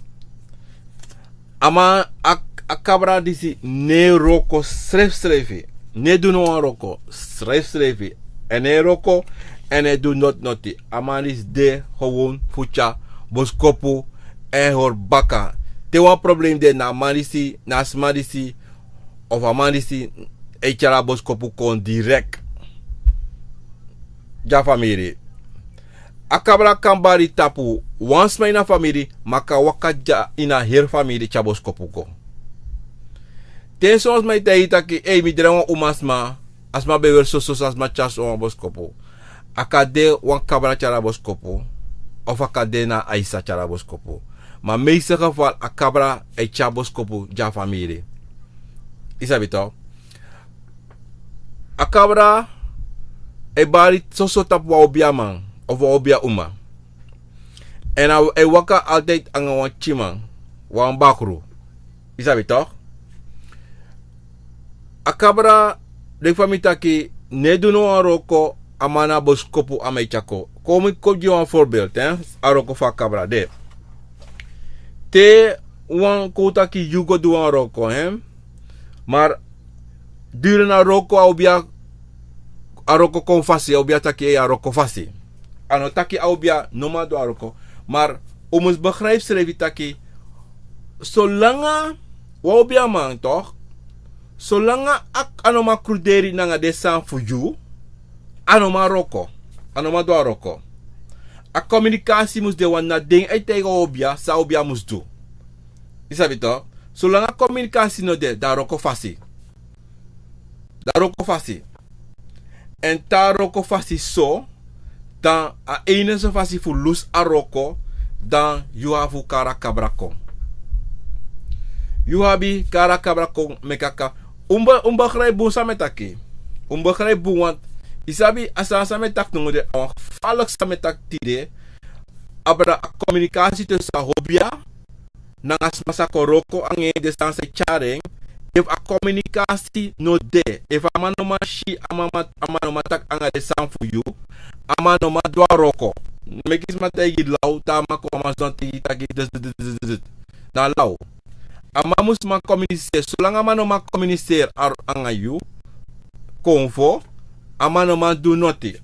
A man, a, a kabra disi no e wroko srefsrefi. No e du no wan wroko srefsrefi. A no e wroko, a no e du noti noti. A man disi de gewoon fu tyari boskopu èn hori baka. Te wan problem de, na a man disi, na a sma disi, of a man disi e tyari a boskopu kon direkt gi a famiri. A kabra kan bari tapu wan sma ini a famiri, ma a kan waka dya ini a heri famiri tyari boskopu go. Te son sma e taigi yu taki, ei, mi drai wan umasma, a sma ben weri soso, san a sma tyari so wan boskopu. A kan de wan kabra tyari a boskopu, of a kan de na a Aisa tyari a boskopu. Ma meeste geval a kabra e tyari boskopu gi a famiri. Yu sabi tok. A kabra e bari soso tapu wan obiaman of wan obia uma. Èn a e waka altijd anga wan pikinman, wan bakru. Yu sabi tok. A kabra, leki fa mi taki, no e du no wan wroko, a man na boskopu a man e tyari kon. Kon mi kon gi wan voorbeeld, hè, a wroko fu a kabra de. Te wan kon taki yu go du wan wroko, hè. Maar durende a wroko a obia, a wroko kon fasi, a obia taki, ei, a wroko fasi. A no taki a obia no man du a wroko. Maar un mus begrijp srefi taki, solanga wan obiaman tok, solanga a, a no man kruderi nanga den sani fu yu, a no man wroko, a no man du a wroko. A kominikasi mus de, want na den e taigi a obia san a obia mus du. Yu sabi tok. Solanga kominikasi no de, dan a wroko fasi. Dan a wroko fasi. Èn te a wroko fasi so, dan a enigste fasi fu lusu a wroko, dan yu abi fu kari a kabra kon. Yu abi kari a kabra kon meki a ka-, un be-, un begrijp bun san mi e taki. Un begrijp bun, want yu sabi a sani san mi e taki nownow de, a wan gevaarlijk san mi e taki tide. Abra a kominikasi tussen a obia nanga sma san kon wroko anga en, den sani san e tyari en. Efu a kominikasi no de, efu a man no man si, a man, a man no man taki anga den sani fu yu, a man no man du a wroko. Meki sma taigi law, te a man kon, a man sidon taigi, taki disi, disi, disi, disi. Na law. A man mus man kominiseri. Solanga a man no man kominiseri a-, anga yu, konfo, a man no man du noti.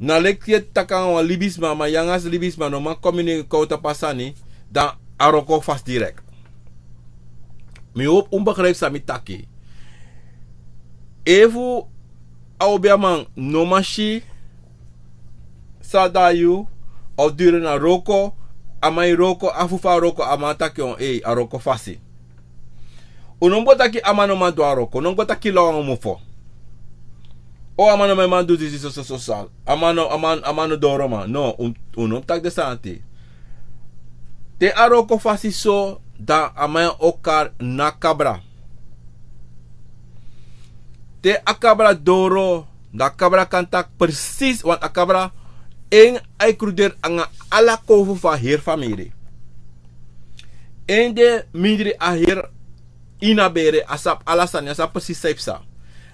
Na leki yu e taki anga wan libisma, ma yu anga libisma no man kominiseri kon tapu a sani, dan a wroko fasi direkt. Mi hoop un begrijp san mi taki. Efu a obiaman no man si san a du yu, of durende a wroko, a man e wroko, afu fu a wroko, a man taki, on, ei, a wroko fasi. Un no mus go taki a man no man du a wroko, un no mus go taki law anga mofo. O, a man no man, man du disi soso, soso. A man no, a man, a man no doro man. No, un, un no mus taki den sani. Te a wroko fasi so, dan a man o kari na kabra. Te a kabra doro, dan a kabra kan taki precies, want a kabra en a e kruderi anga ala konfo fu a heri famiri. En de mindri a heri ini a bere, a sabi ala sani, a sabi precies san yu psa.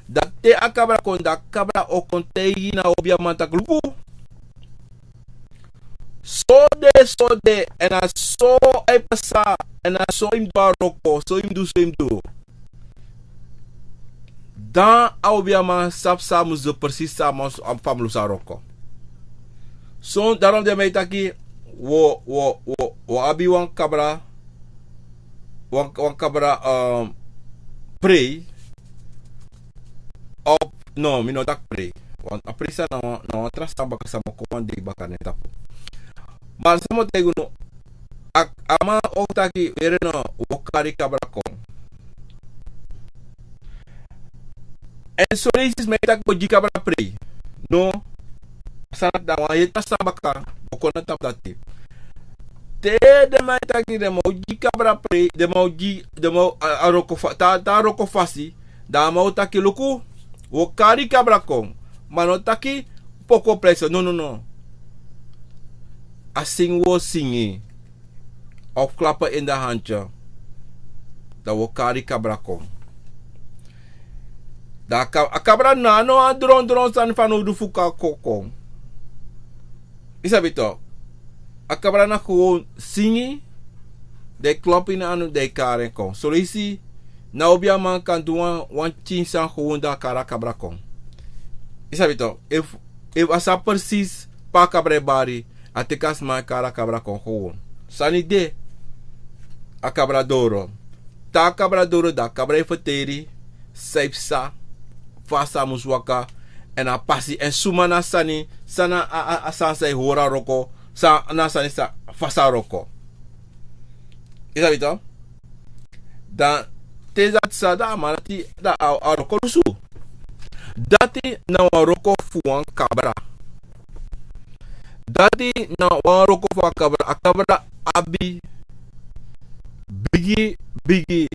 Dan te a kabra kon, dan a kabra o kon taigi na a obiaman taki luku. So de, so de, èn a so a e pasa, èn a so yu mus du a wroko, so yu mus du, so yu mus du. Dan a obiaman sabi san a mus du precies, san a mus, a famiri sa wroko. So, daarom den man e taki, wo, wo, wo, wi abi wan kabra, wan, wan kabra, um, prei. Of, no, mi no taki prei. Wan, a prei san na wan, na wan tra sani baka san mi o kon wan dei baka na en tapu. Ma san mi o taigi unu, a, a man o taki, yere no, wi o kari kabra kon. Èn son leisi sma e taki wi o gi kabra prei. No. San dati na wan heri tra sani baka, wi o kon na tapu dati. Te den man e taki den man o gi kabra prei, den man o gi, den man o, a, a wroko fa-, te a, te a wroko fasi, dan a man o taki luku, wi o kari kabra kon. Ma a no taki poko prei so, no, no, no. A singi wi o singi. Of klapu ini a handje. Dan wi o kari kabra kon. Dan a ka-, a kabra no abi no wan dron dron sani fanowdu fu ka-, ko-, kon. Yu sabi tok. A kabra na gewoon singi. Dan yu klapu ini en anu, dan yu kari en kon. Son leisi, na obi a man kan du wan, wan pikin sani gewoon, dan a kari a kabra kon. Yu sabi tok. Efu, efu a sabi precies pe a kabra e bari, a teki a sma e kari a kabra kon gewoon. Sani de, a kabra doro. Te a kabra doro, dan a kabra e ferteri san yu psa, fa a sani mus waka, èn a pasi, èn suma na a sani, san na a, a, a sani san e hori a wroko, san na a sani san fasi a wroko. Yu sabi tok? Dan te dati sa, dan a man dati, dan a, a wroko lusu. Dati na wan wroko fu wan kabra. Dati na wan wroko fu a kabra. A kabra abi bigi, bigi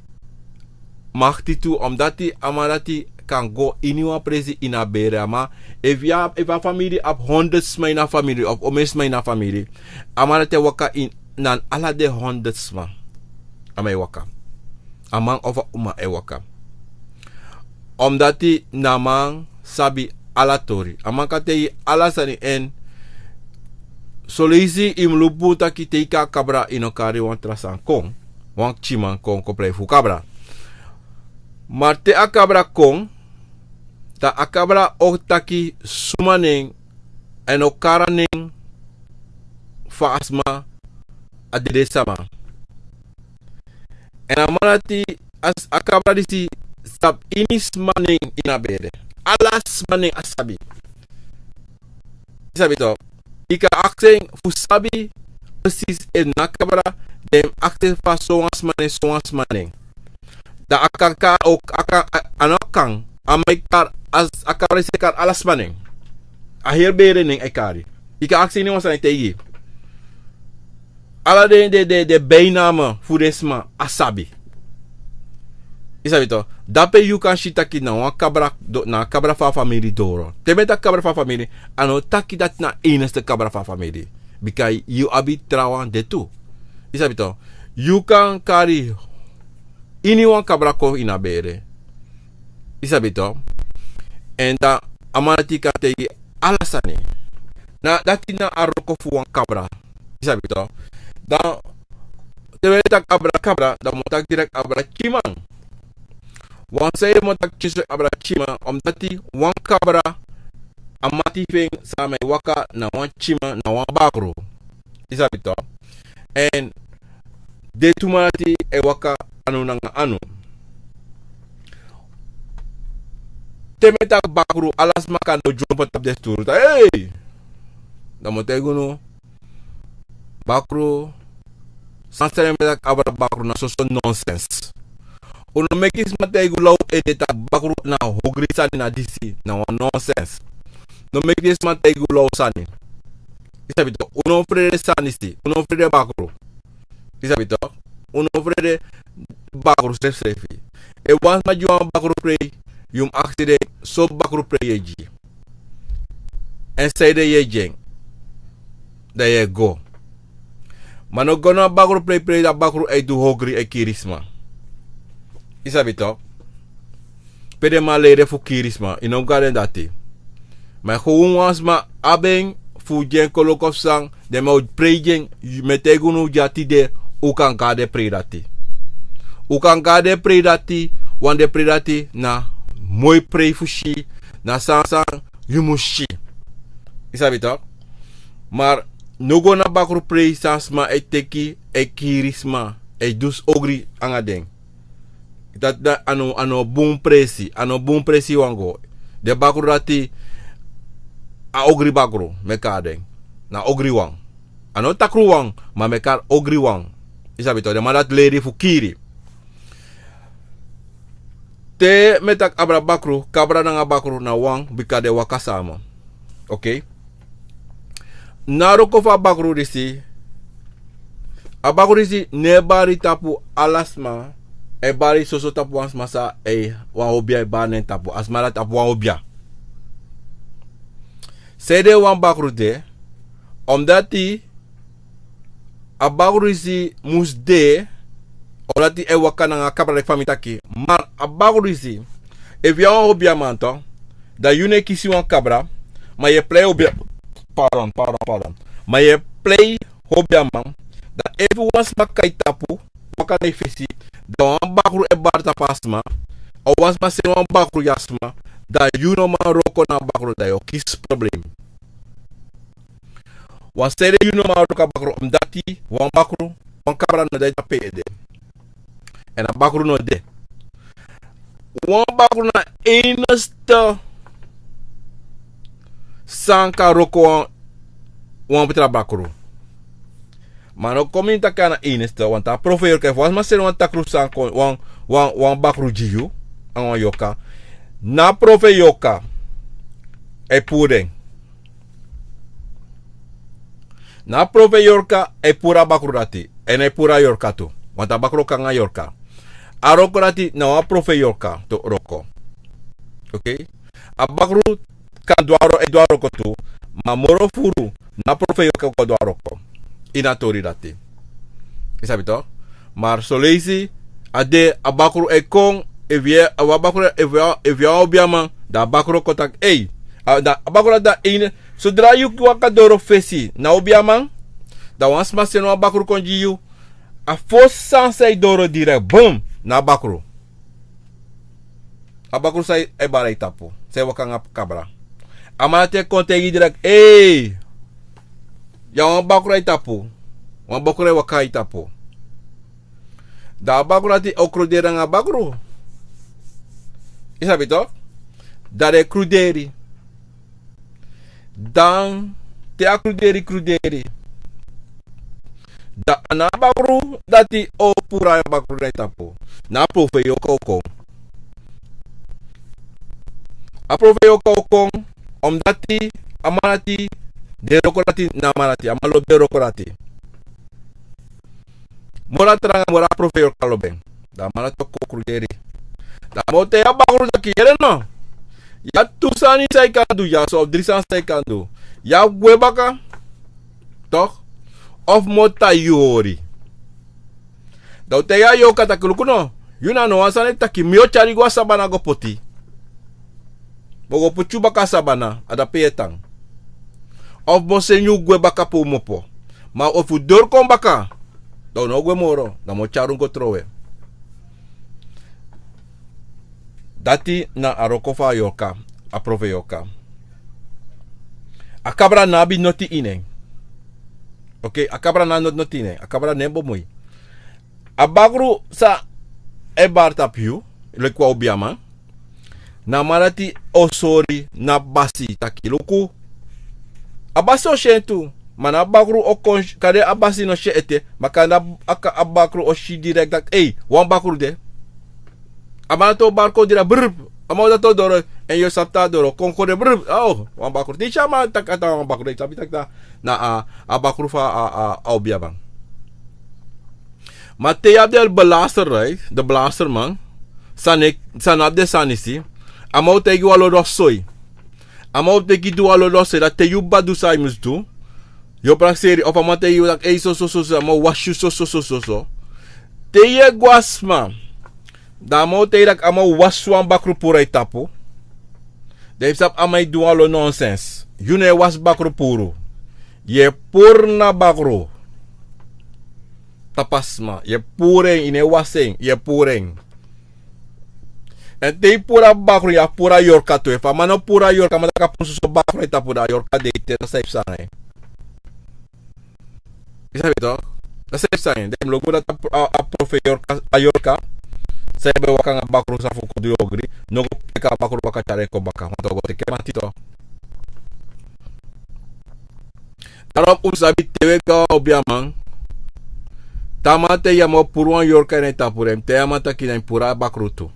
makti tu, omdat a man dati kan go ini wan presi ini a bere. A man, efu yu a, efu a famiri abi honderd sma ini a famiri, of omeni sma ini a famiri, a man dati e waka ini, na ala den honderd sma. A man e waka. A man of a uma e waka. Omdat na a man sabi ala tori. A man kan taigi ala sani, èn son leisi yu mus luku bun taki te yu kari kabra, yu no kari wan tra sani kon. Wan pikinman kon, kon prei fu kabra. Ma te a kabra kon, dan a kabra o taki suma nen, èn o kari a nen fu a sma, a dede sama. Èn a man dati, a s-, a kabra disi sabi ini sma nen ini a bere. Ala sma nen a sabi. Yu sabi tok. Yu kan aksi en fu sabi precies efu na kabra, dan yu mus aksi en fa sowan sma nen, sowan sma nen. Dan a kan kari, a kan, a, a no kan, a man e kari, a s-, a kabra disi e kari ala sma nen. A heri bere nen a e kari. Yu kan aksi en, wan sani e taigi yu. Ala den, den, den, den bijnamen fu den sma a sabi. Yu sabi tok. Dape yu kan si taki na wan kabra do-, na kabra fu a famiri doro. Te mi e taki kabra fu a famiri, a no taki dati na a enigste kabra fu a famiri. Bika yu abi trawan de tu. Yu sabi tok. Yu kan kari iniwan kabra kon ini a bere. Yu sabi tok. Èn dan a man dati kan taigi ala sani. Na dati na a wroko fu wan kabra. Yu sabi tok. Dan te wi e taki abra kabra, dan wi o taki direct abra pikinman. Wan sani wi o taki direct abra pikinman, omdat wan kabra, a mati fu en san a man e waka na wan pikinman, na wan bakru. Yu sabi tok. Èn den tu man dati e waka anu nanga anu. Te mi e taki bakru, ala sma kan dyompo tapu den sturu taki: "Hey!" Dan mi o taigi unu, bakru, san sani mi e taki abra bakru na soso nonsens. Un no meki sma taigi un law ede taki bakru na ogri sani, na disi, na wan nonsens. No meki den sma taigi un law sani. Yu sabi tok, un no frede sani disi, un no frede bakru. Yu sabi tok, un no frede bakru srefsrefi. Efu wan sma gi wan bakru prei, yu mus aksi den sortu bakru prei yu e gi. Èn sanede yu e gi en. Dan yu e go. Ma no go na bakru prei, prei, dan bakru e du ogri, e kiri sma. Yu sabi tok. Pe den man leri fu kiri sma, yu no go na den dati. Ma gewoon wan sma abi en fu gi en koloku fu san, den man o prei gi en, mi e taigi unu dya tide, un kan go na den prei dati. Un kan go na den prei dati, want den prei dati na moi prei fu si, na san san yu mus si. Yu sabi tok. Ma No go na bakru presi san sma e teki, e kiri sma, e du ogri anga den. Dati na a no, a no bun presi, a no bun presi yu wani go. Den bakru dati, a ogri bakru, mi e kari den. Na ogri wan. A no takru wan, ma mi e kari ogri wan. Yu sabi tok, den man dati leri fu kiri. Te mi e taki abra bakru, kabra nanga bakru na wan, bika den waka sama. Okei. Na a wroko fu a bakru disi, a bakru disi no e bari tapu ala sma, e bari soso tapu wan sma san e, wan obia e bari na en tapu, a sma dati abi wan obia. San ede wan bakru de, omdati a bakru disi mus de, omdati e waka nanga kabra leki fa mi taki. Ma a bakru disi, efu yu na wan obiaman tok, dan yu no e kisi wan kabra, ma yu e prei obia, pardon, pardon, pardon. Ma yu e prei obiaman, dan efu wan sma kai tapu, waka na yu fesi, dan wan bakru e bari tapu a sma, of wan sma seni wan bakru gi a sma, dan yu no man wroko na a bakru, dan yu o kisi problem. Wan sani yu no man wroko a bakru, omdati wan bakru, wan kabra no de tapu en ede. Èn a bakru no de. Wan bakru na a enigste san kan wroko wan, wan tra bakru. Ma no kon mi taki a na a enigste, want a profeet yorka, efu wan sma seni wan takru san kon, wan, wan, wan bakru gi yu, anga wan yorka. Na a profeet yorka e puru den. Na a profeet yorka e puru a bakru dati, èn e puru a yorka tu. Want a bakru kon nanga yorka. A wroko dati na wan profeet yorka tu wroko. Okei? A bakru kan du a wro-, e du a wroko tu, ma moro furu na a profeet yorka kon du a wroko. Ini a tori dati. Yu sabi tok? Ma soleisi, a de a bakru e kon, efu yu, a wan bakru, efu yu, efu yu a obiaman, dan a bakru o kon taki, ei, a, dan a bakru dati na a enigste, sodra yu waka doro fesi, na obiaman, dan wan sma seni wan bakru kon gi yu, a fosi sani san e doro direct, bum, na a bakru. A bakru san e bari a yu tapu, san e waka nanga kabra. A man dati e kon taigi yu direct, ei, yu na wan bakru a yu tapu, wan bakru e waka a yu tapu. Dan a bakru dati o kruderi nanga a bakru. Yu sabi tok? Dan den e kruderi. Dan te a kruderi kruderi, dan a na a bakru dati o puru a bakru na yu tapu. Na a profeet yorka o kon. A profeet yorka o kon, omdati a man dati, den wroko dati na a man dati, a man lobi den wroko dati. Moro a tranga, moro a profeet yorka lobi en. Dan a man dati o kon kruderi. Dan a man o taigi a bakru taki, yere no. Yu abi tu sani san yu kan du dyaso, of dri sani san yu kan du. Yu o gwe baka, tok? Of mi o taigi yu hori. Dan a o taigi a yorka taki, luku no, yu na no wan sani taki, mi o tyari yu go a sabana go poti. Mi o go poti yu baka a sabana, a dape yu e tan. Of mi o seni yu gwe baka pe un mu opo. Ma efu un doro kon baka, dan un no o gwe moro, dan mi o tyari un go trowe. Dati na a wroko fu a yorka, a profeet yorka. A kabra no abi noti ini en. Okei, a kabra no abi noti ini en. A kabra no e bemui. A bakru san e bari tapu yu, leki wan obiaman, na a man dati o sori na a basi taki, luku. A basi o si en tu, ma na a bakru o kon, kande a basi no si en ete, ma kande a, a bakru o si direct taki, ei, wan bakru de. A man dati o bari kon direct, brrr, a man dati o doro, èn yu sabi taki a doro, kon kon de, brrr, oh, wan bakru. Te yu si a man taki a tan wan bakru, yu sabi taki a, na a, a bakru fu a, a, a obiaman. Ma te yu abi den blaster, right? Den blasterman, san no, san no abi den sani disi, a man o taigi wan lolo soi. A man o teki du wan lolo soi, dan te yu baka du san yu mus du, yu o prakseri, of a man taigi yu taki, ei, so, so, so, so, a man o wasi yu, so, so, so, so, so. Te yu e go a sma, dan a man o taigi yu taki a man o wasi wan bakru puru a yu tapu. Dan yu sabi a man e du wan lo nonsens. Yu no e wasi bakru puru. Yu e puru na bakru tapu a sma. Yu e puru en, yu no e wasi en, yu e puru en. Èn te yu puru a bakru, yu abi puru a yorka tu. Efu a man no puru a yorka, a man taki a puru soso bakru a yu tapu, dan a yorka de, yu te na san yu psa nanga en. Yu sabi tok? Na srefi sani. Dan yu mus luku dati a, a, a profeiti yorka, a yorka. San yu ben waka nanga bakru san fu kon du yu ogri. No go teki a bakru waka tyari en kon baka. Want a o go teki en mati tok. Daarom un mus sabi te wi e go na obiaman. Te a man taigi yu a man o puru wan yorka ini en tapu, dan yu mus taigi a man taki na yu puru a bakru tu.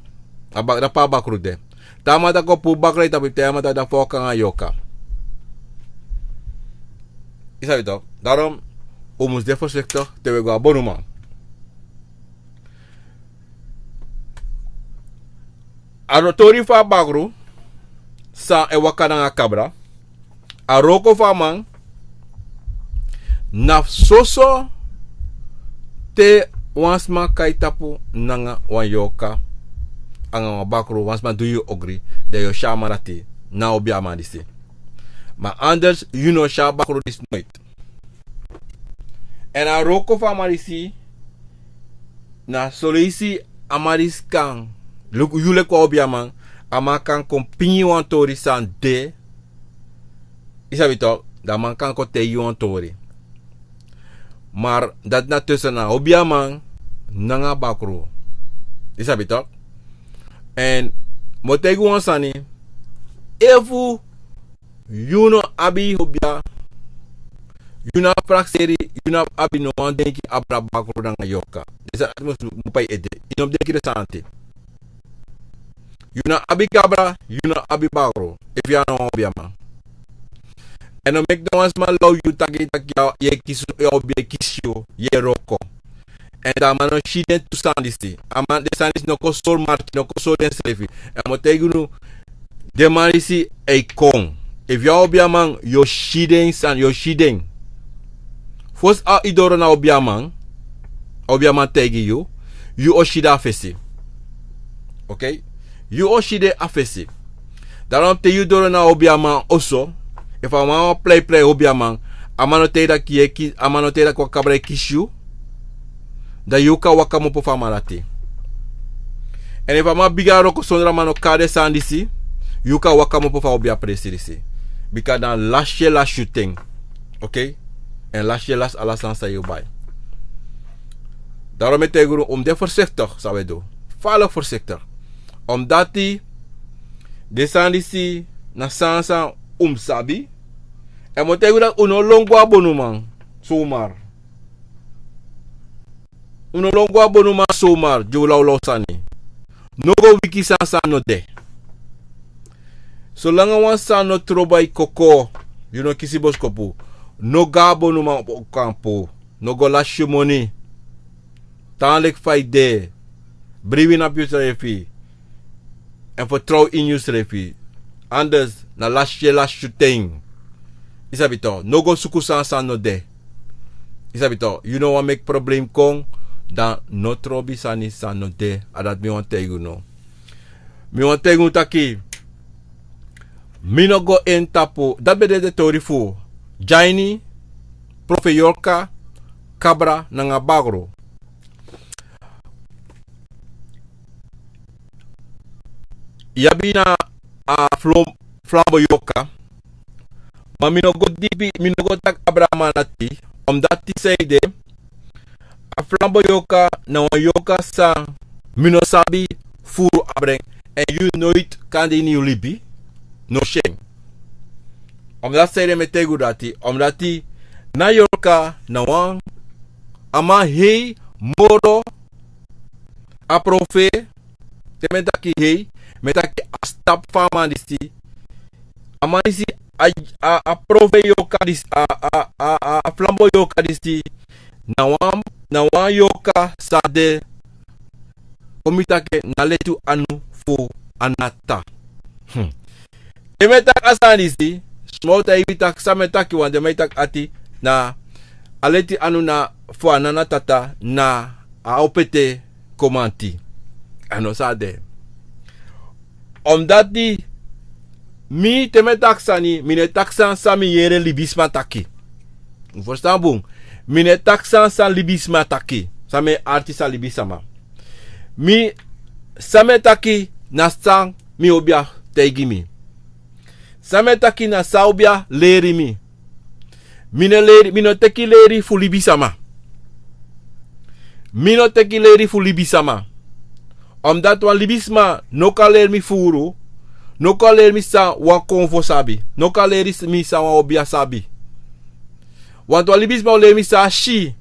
A ba-, na pe a bakru de. Te a man taki o puru bakru ini en tapu, yu mus taigi a man taki dan fa yu o kon nanga yorka. Yu sabi tok? Daarom un mus de voorzichtig te wi e go na bonuman. A tori fu a bakru san e waka nanga kabra. A wroko fu a man na soso te wan sma kai tapu nanga wan yorka, anga wan bakru, wan sma du yu ogri, dan yu o si a man dati, na obiaman disi. Ma anders, yu no o si a bakru disi noiti. Èn a wroko fu a man disi, na soleisi a man disi kan, luku, yu leki wan obiaman, a man kan kon pingi wan tori san de, yu sabi tok, dan a man kan kon taigi yu wan tori. Maar dati na tussen na obiaman nanga bakru. Yu sabi tok? Èn mi o taigi wan sani, efu yu no abi obia, yu no abi prakseri, yu no abi no wan denki abra bakru nanga yorka. Disi a atmos mu pai ede. Yu no mus denki den sani te. Yu no abi kabra, yu no abi bakru. Efu yu a no wan obiaman. Èn no meki no wan sma low yu taki, taki yu e kisi, yu obi e kisi yu, yu e wroko. Èn dan a man no si den tu sani disi. A man, den sani disi no kon sori marki, no kon sori densrefi. Èn mi o taigi unu, den man disi e kon. Efu yu a obiaman, yu o si den sani, yu o si den. Fosi a yu doro na obiaman, obiaman taigi yu, yu o si den a fesi. Okei? Yu o si den a fesi. Daarom te yu doro na obiaman oso, efu a man wan prei prei obiaman, a man no taigi taki yu e ki-, a man no taigi taki wan kabra e kisi yu, dan yu kan waka kmopo fu a man dati. Èn efu a man bigin a wroko sondro a man no kari den sani disi, yu kan waka kmopo fu a obia presi disi. Bika dan lasi yu e lasi yu ten. Okei? Èn lasi yu e lasi ala sani san yu bai. Daarom mi e taigi unu, un mus de voorzichtig san wi e du. Fala voorzichtig. Omdati den sani disi na sani san un mus sabi. Èn mi o taigi unu dati un no lon go na bonuman zomaar. Un no lon go na bonuman zomaar, gi un lawlaw sani. No go wiki sani san no de. Solanga wan sani no trobi a yu koko, yu no kisi boskopu, no go na bonuman okampu. No go lasi yu moni. Tan leki fa yu de. Bribi na pi yusrefi. Èn fertrow ini yusrefi. Anders na lasi yu e lasi yu ten. Yu sabi tok, no go suku sani san no de. Yu sabi tok, yu no wani meki problem kon, dan no trobi sani san no de. A dati mi wani taigi unu. Mi wani taigi unu taki, mi no go ini tapu, dati ben de den tori fu Dyaini, Profeiti Yorka, Kabra nanga Bakru. Yu abi na a flam-, Flambo Yorka. Ma mi no go dipi, mi no go taki abra a man dati, omdati san ede, a Flambo Yorka na wan yorka san mi no sabi furu abra en, èn yu noiti kan de ini yu libi no si en. Omdati san ede mi e taigi unu dati, omdati na yorka na wan, a man hei moro a profeiti, te mi e taki hei, mi e taki a stapu fu a man disi. A man disi, a, a, a profeiti yorka disi, a, a, a, a, a Flambo Yorka disi, na wan, na wan yorka san de, kon mi taki na leti anu fu Anata. Hmm. Te mi e taki a sani disi, small taigi mi taki san mi e taki, want te mi e taki ati, na a leti anu na fu a nana tata na a opete komanti. A no san a de. Omdati mi te mi e taki sani, mi no e taki sani san mi yere libisma taki. Un ferstan bun. Mi no e taki sani san libisma taki. San mi e arki san libisma. Mi, san mi e taki na san mi obia taigi mi. San mi e taki na san obia leri mi. Mi no leri, mi no teki leri fu libisama. Mi no teki leri fu libisama. Omdat wan libisma no kan leri mi furu, no kan leri mi san wan konfo sabi, no kan leri mi san wan obia sabi. Want wan libisma o leri mi san a si.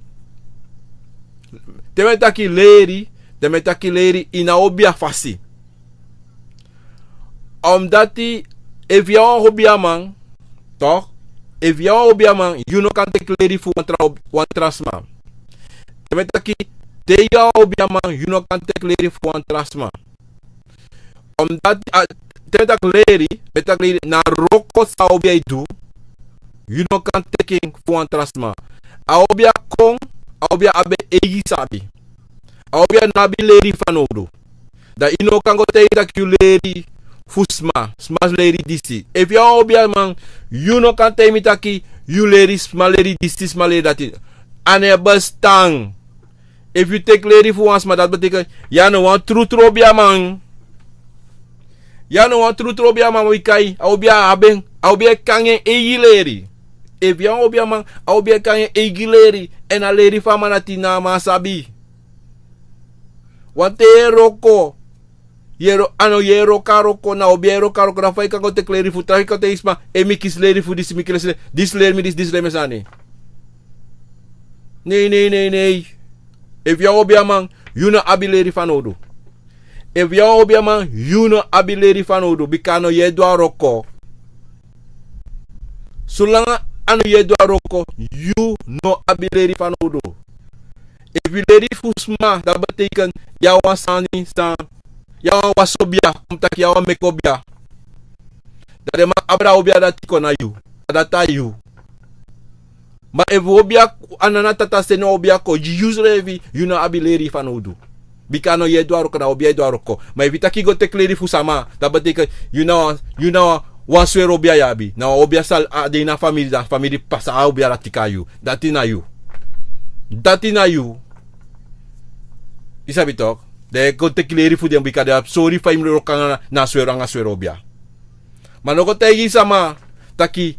Te mi e taki leri, te mi e taki leri ini a obia fasi. Omdat efu yu na wan obiaman, toch? Efu yu na wan obiaman, yu no kan teki leri fu wan tra, wan tra sma. Te mi e taki, te yu na wan obiaman, yu no kan teki leri fu wan tra sma. Omdat, a, te mi e taki leri, mi e taki leri na wroko san a obia e du, yu no kan teki en fu wan tra sma. A obia kon, a obia abi en eigi sabi. A obia no abi leri fanowdu. Dan yu no kan go taigi taki yu leri fu sma, sma leri disi. Efu yu na wan obiaman, yu no kan taigi mi taki yu leri sma leri disi, sma leri dati. A no e bestaan. Efu yu teki leri fu wan sma, dati betekent yu a no wan trutru obiaman. Yu a no wan trutru obiaman, wi kai, a obia abi en, a obia kan en eigi leri. Efu yu na wan obiaman, a obia kan en eigi leri, èn a leri fu a man dati na a man sabi. Wanten yu e wroko, yu e wro-, a no yu e wroko a wroko, na obia e wroko a wroko, dan fa yu kan go teki leri fu tra, yu kan taigi sma, e mi kisi leri fu disi, mi kisi leri, disi leri mi disi, disi leri mi sani. Nei, nei, nei, nei. Efu yu na wan obiaman, yu no abi leri fanowdu. Efu yu na wan obiaman, yu no abi leri fanowdu, bika a no yu e du a wroko. Solanga a no yu e du a wroko, yu no abi leri fanowdu. Efu yu leri fu sma, dati betekent yu a wan sani san, yu a wan wasi obia, kon taki yu a wan meki obia. Dan den man abra obia dati kon na yu, a dati na yu. Ma efu obia, a nana tata seni obia kon gi yu, srefi yu no abi leri fanowdu. Bika a no yu e du a wroko, na obia e du a wroko. Ma efu yu taki go teki leri fu sama, dati betekent yu na wan, yu na wan, wan sweri obia yu abi. Na wan obia san a de ini a famiri, dan famiri pasa a obia dati kon na yu. Dati na yu. Dati na yu. Yu sabi toch? Dan yu e go teki leri fu den, bika den abi sori fa yu mu wroko anga na, na sweri anga sweri obia. Ma no go taigi sama taki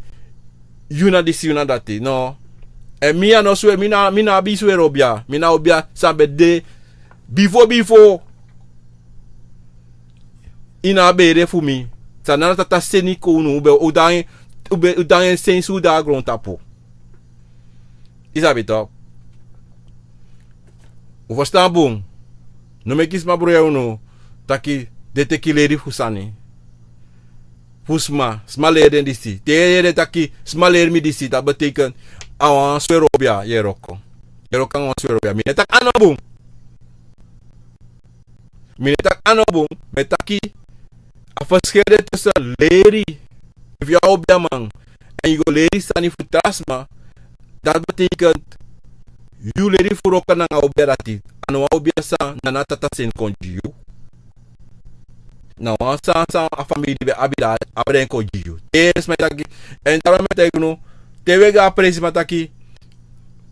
yu na disi, yu na dati. No. Èn mi a no sweri, mi na, mi na abi sweri obia. Mi na obia san ben de bifo bifo ini a bere fu mi. San nana tata seni kon unu, un ben, un de nanga en, un ben, un de nanga en sensi un de a grontapu. Yu sabi toch? Un ferstan bun. No meki sma broko unu taki den teki leri fu sani. Fu sma, sma leri den disi. Te yu yere taki sma leri mi disi, dati betekent a wan sweri obia yu e wroko. Yu e wroko anga wan sweri obia. Mi no e taki a no bun. Mi no e taki a no bun, mi e taki a verschil de tussen leri. Efu yu a obiaman èn yu go leri sani fu tra sma, dati betekent yu leri fu wroko nanga obia dati. A no wan obia san nana tata seni kon gi yu. Na wan sani san a famiri ben abi, dan a brengi kon gi yu. Te sma e taki, èn daarom mi e taigi unu, te wi e go a presi, sma taki,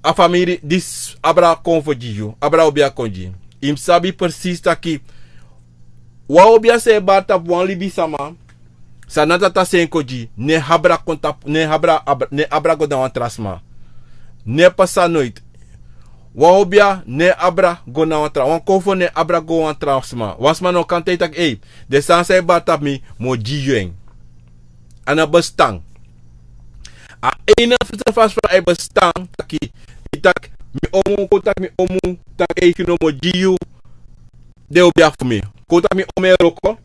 a famiri disi abra konfo gi yu, abra obia kon gi yu. Yu mus sabi precies taki wan obia san e bari tapu wan libisama, san nana tata seni kon gi, no e abra kon tapu, no e abra, abra, no e abra go na wan tra sma. No e pasa noiti. Wan obia no e abra go na wan tra, wan konfo no e abra go wan tra sma. Wan sma no kan taigi taki, ei, den sani san e bari tapu mi, mi o gi yu en. A no bestaan. A enige fasi fa a e bestaan, taki, yu taki, mi omu, kon taki mi omu, taki, ei, yu no, mi o gi yu den obia fu mi. Kon taki mi omu e wroko,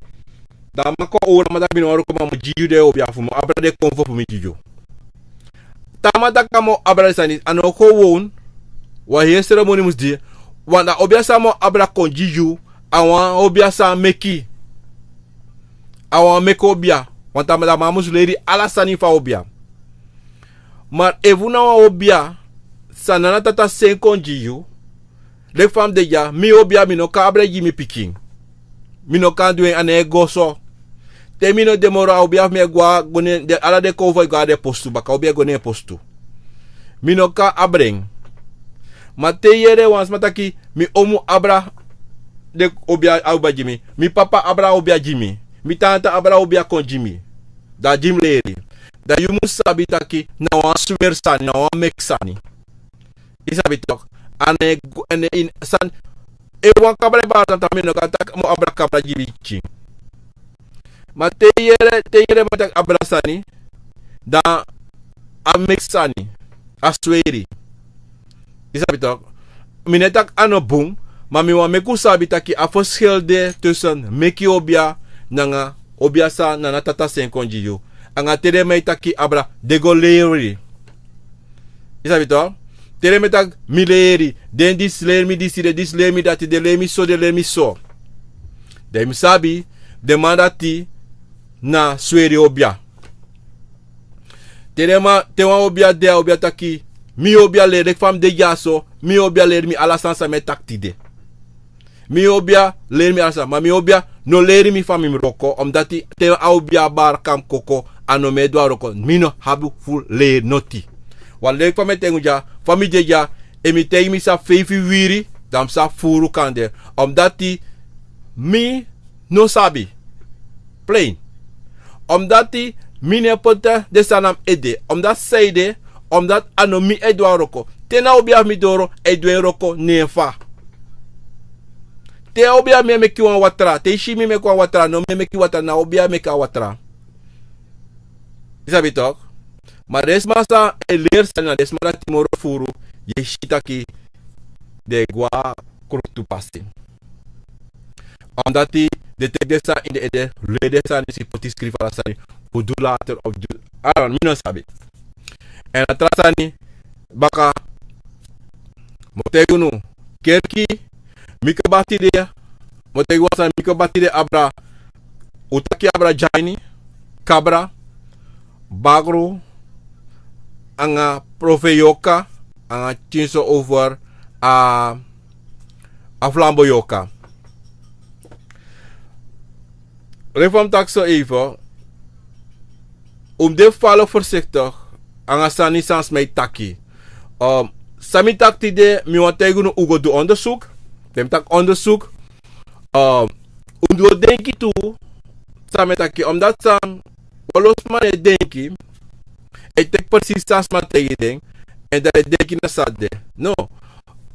dan a man kon owru, a man taki mi no wani wroko, ma mi o gi yu den obia fu mi, mi o abra den konfo fu mi gi yu. Te a man taki a mi o abra den sani, a no gewoon wan heri seremoni mus de, want a obia san a mi o abra kon gi yu, a wan obia san meki. A wan meki obia, want a man, a man mus leri ala sani fu a obia. Ma efu na wan obia san nana tata seni kon gi yu, leki fa mi de ya, mi obia mi no kan abra gi mi pikin. Mi no kan du en, a no e go so. Te mi no de moro, a obia fu mi e go a, go ne en, den, ala den konfo e go a den postu, baka obia e go ne en postu. Mi no kan abra en. Ma te yu yere wan sma taki, mi omu abra den obia, a obia gi mi. Mi papa abra obia gi mi. Mi tanta abra obia kon gi mi. Dan a gi mi leri. Dan yu mus sabi taki na wan sweri sani, na wan meki sani. Yu sabi tok. A no e go, a no e ini sani. Efu wan kabra e bari sani, dan mi no kan taki mi o abra kabra gi pikin. Ma te yu yere, te yu yere mi e taki abra sani, dan a meki sani, a sweri. Yu sabi tok. Mi no e taki a no bun, ma mi wani meki un sabi taki a verschil de tussen meki obia nanga obia san Tata Sen kon gi yu. Anga te den man e taki abra, den go leri. Yu sabi tok. Te den man e taki mi leri, den disi leri mi disi, den disi leri mi dati, den leri mi so, den leri mi so. Dan yu mus sabi, den man dati na sweri obia. Te den man, te wan obia de, a obia taki, mi obia leri, leki fa mi de dyaso, mi obia leri mi ala sani san mi e taki tide. Mi obia leri mi ala sani, ma mi obia no leri mi fa mi mus wroko, omdati te a obia bari kon koko, a no man e du a wroko, mi no abi fu leri noti. Wan leki fa mi e taigi un dya, fa mi de dya, efu mi taigi mi sabi feifi wiri, dan mi sa furu kande. Omdati mi no sabi. Plein. Omdati mi no e poti den sani na mi ede. Omdati sanede, omdati a no mi e du a wroko. Te na obia fu mi doro, a e du en wroko ne en fa. Te a obia fu mi e meki wan watra, te yu si mi meki wan watra, no mi e meki watra, na obia e meki a watra. Yu sabi tok. Ma den sma san e leri sani na den sma dati moro furu, yu e si taki den e go a krutu pasi. Omdati den teki den sani ini den ede, leri den sani disi, poti skrifi ala sani, fu du later of du, a no, mi no sabi. Èn a tra sani, baka, mi o taigi unu, kerki, mi kaba tide, mi o taigi wan sani, mi kaba tide abra, un taki abra dyaini, kabra, bakru, anga profeyoka, anga tyinso over a, a flamboyoka. Reform taki so even, un mus de falo voorzichtig anga sani san sma e taki. Ehm, san mi taki tide, mi wani taigi unu un go du onderzoek. Te mi taki onderzoek, ehm, un go denki tu san mi e taki, omdati san wan lo sma no e denki, e teki precies san sma taigi den, èn dan e denki na san de. No.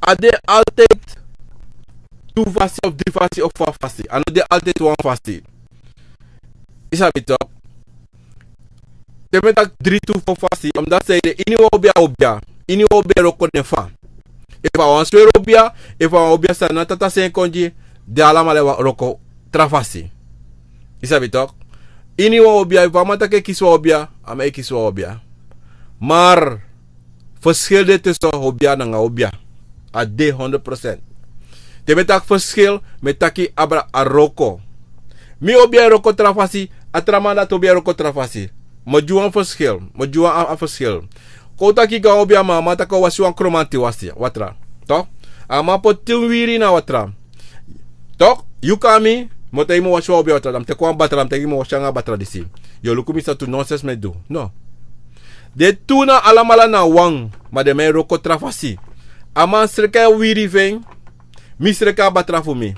A de altijd tu fasi of dri fasi of fa fasi. A no de altijd wan fasi. Yu sabi tok. Te mi e taki dri tu fo fasi, omdati sanede, iniwan obia, obia. Iniwan obia e wroko na en fa. Efu a wan sweri obia, efu a wan obia san na Tata Sen kon gi, den alamala e wroko tra fasi. Yu sabi tok. Iniwan obia, efu a man taki e kisi wan obia, a man e kisi wan obia. Maar, verschil de tussen obia nanga obia. A de honderd procent. Te mi e taki verschil, mi e taki abra a wroko. Mi obia e wroko tra fasi, a tra man dati obia e wroko tra fasi. Mi o gi wan verschil, mi o gi wan a, a verschil. Kon un taki gi wan obiaman, a man taki a o wasi wan kromanti wasi, watra. Tok? A man poti tin wiri na watra. Tok, yu kon na mi, mi o taigi yu mi o wasi wan obia watra, dan mi teki wan batra, mi taigi yu mi o wasi anga batra disi. Yu o luku mi san tu nonsens mi e du. No. Den tu na alamala na wan, ma den man e wroko tra fasi. A man sreka a wiri fu en, mi sreka a batra fu mi.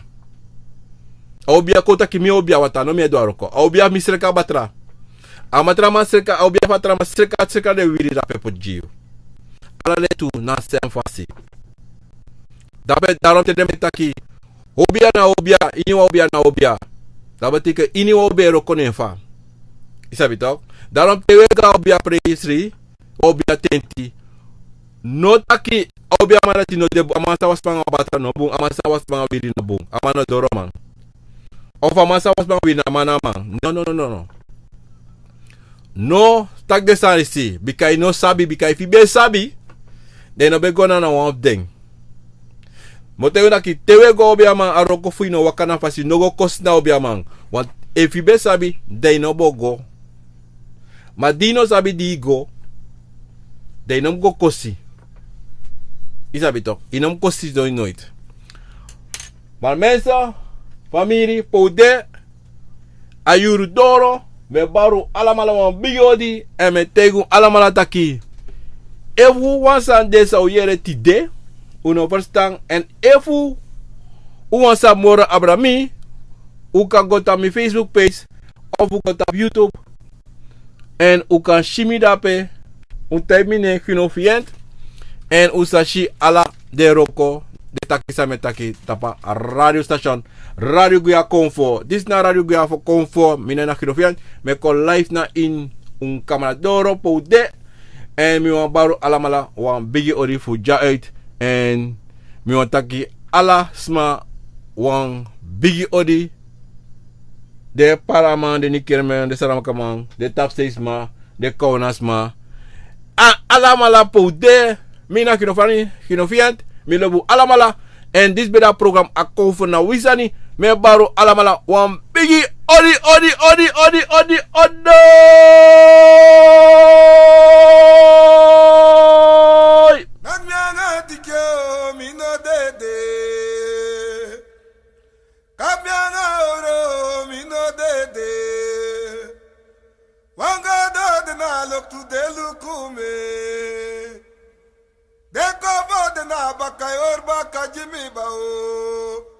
A obia kon taki mi obia watra, no mi e du a wroko. A obia fu mi sreka a batra. A man tra man sreka, a obia fu a tra man sreka, sreka den wiri dape poti gi yu. Ala den tu na a sem fasi. Dape, daarom te den man e taki, obia na obia, iniwan obia na obia. Dati betekent iniwan obia e wroko na en fa. Yu sabi tok? Daarom te wi e go a obia presi, obia tenti, no taki a obiaman dati no de bun, a man san wasi anga batra no bun, a man san wasi anga wiri no bun, a man no doroman. Of a man san wasi anga wiri na a man na a man. No, no, no, no, no. No taki den sani disi, bika yu no sabi, bika efu yu ben sabi, dan yu no ben go na wan fu den. Mi o taigi unu taki te wi e go a obiaman, a wroko fu yu no waka na fasi, no go kosi na obiaman. Want efu yu ben sabi, dan yu no bo go. Ma di yu no sabi di yu go, dan yu no mu go kosi. Yu sabi tok, yu no mu kosi noiti, noiti. Maar mensen, famiri, pe un de, a yuru doro, mi e bari un alamala wan bigi odi, èn mi e taigi un alamala taki, efu wan sani de san un yere tide, un no ferstan, èn efu un wani sabi moro abra mi, un kan go tapu mi Facebook page, of un go tapu YouTube, Èn un kan si mi dape, un type mi nen Gino Fient. Èn un sa si ala den wroko, den taki san mi e taki tapu a radio station, Radio Guya Konfo. Disi na Radio Guya fu Konfo, mi nen na Gino Fient. Mi e kon live na ini un kamera doro pe un de. Èn mi wani bari un alamala wan bigi odi fu dya uit. Èn mi wani taki ala sma wan bigi odi. Den paraman, den nikeriman, den saramakaman, den tapsteisma, den kawnasma. A alamala pe un de, mi na Gino Fani, Gino Fient, mi lobi un alamala. Èn disi ben de a program Akomfo na wi sani, mi e bari un alamala wan bigi odi, odi, odi, odi, odi, odi. Nanga mi anga dikyo, mi no dede. Kamianga oro mi no dede. Wanga dede na loktu de luku mi. De kobo de na baka yor baka jimi ba o.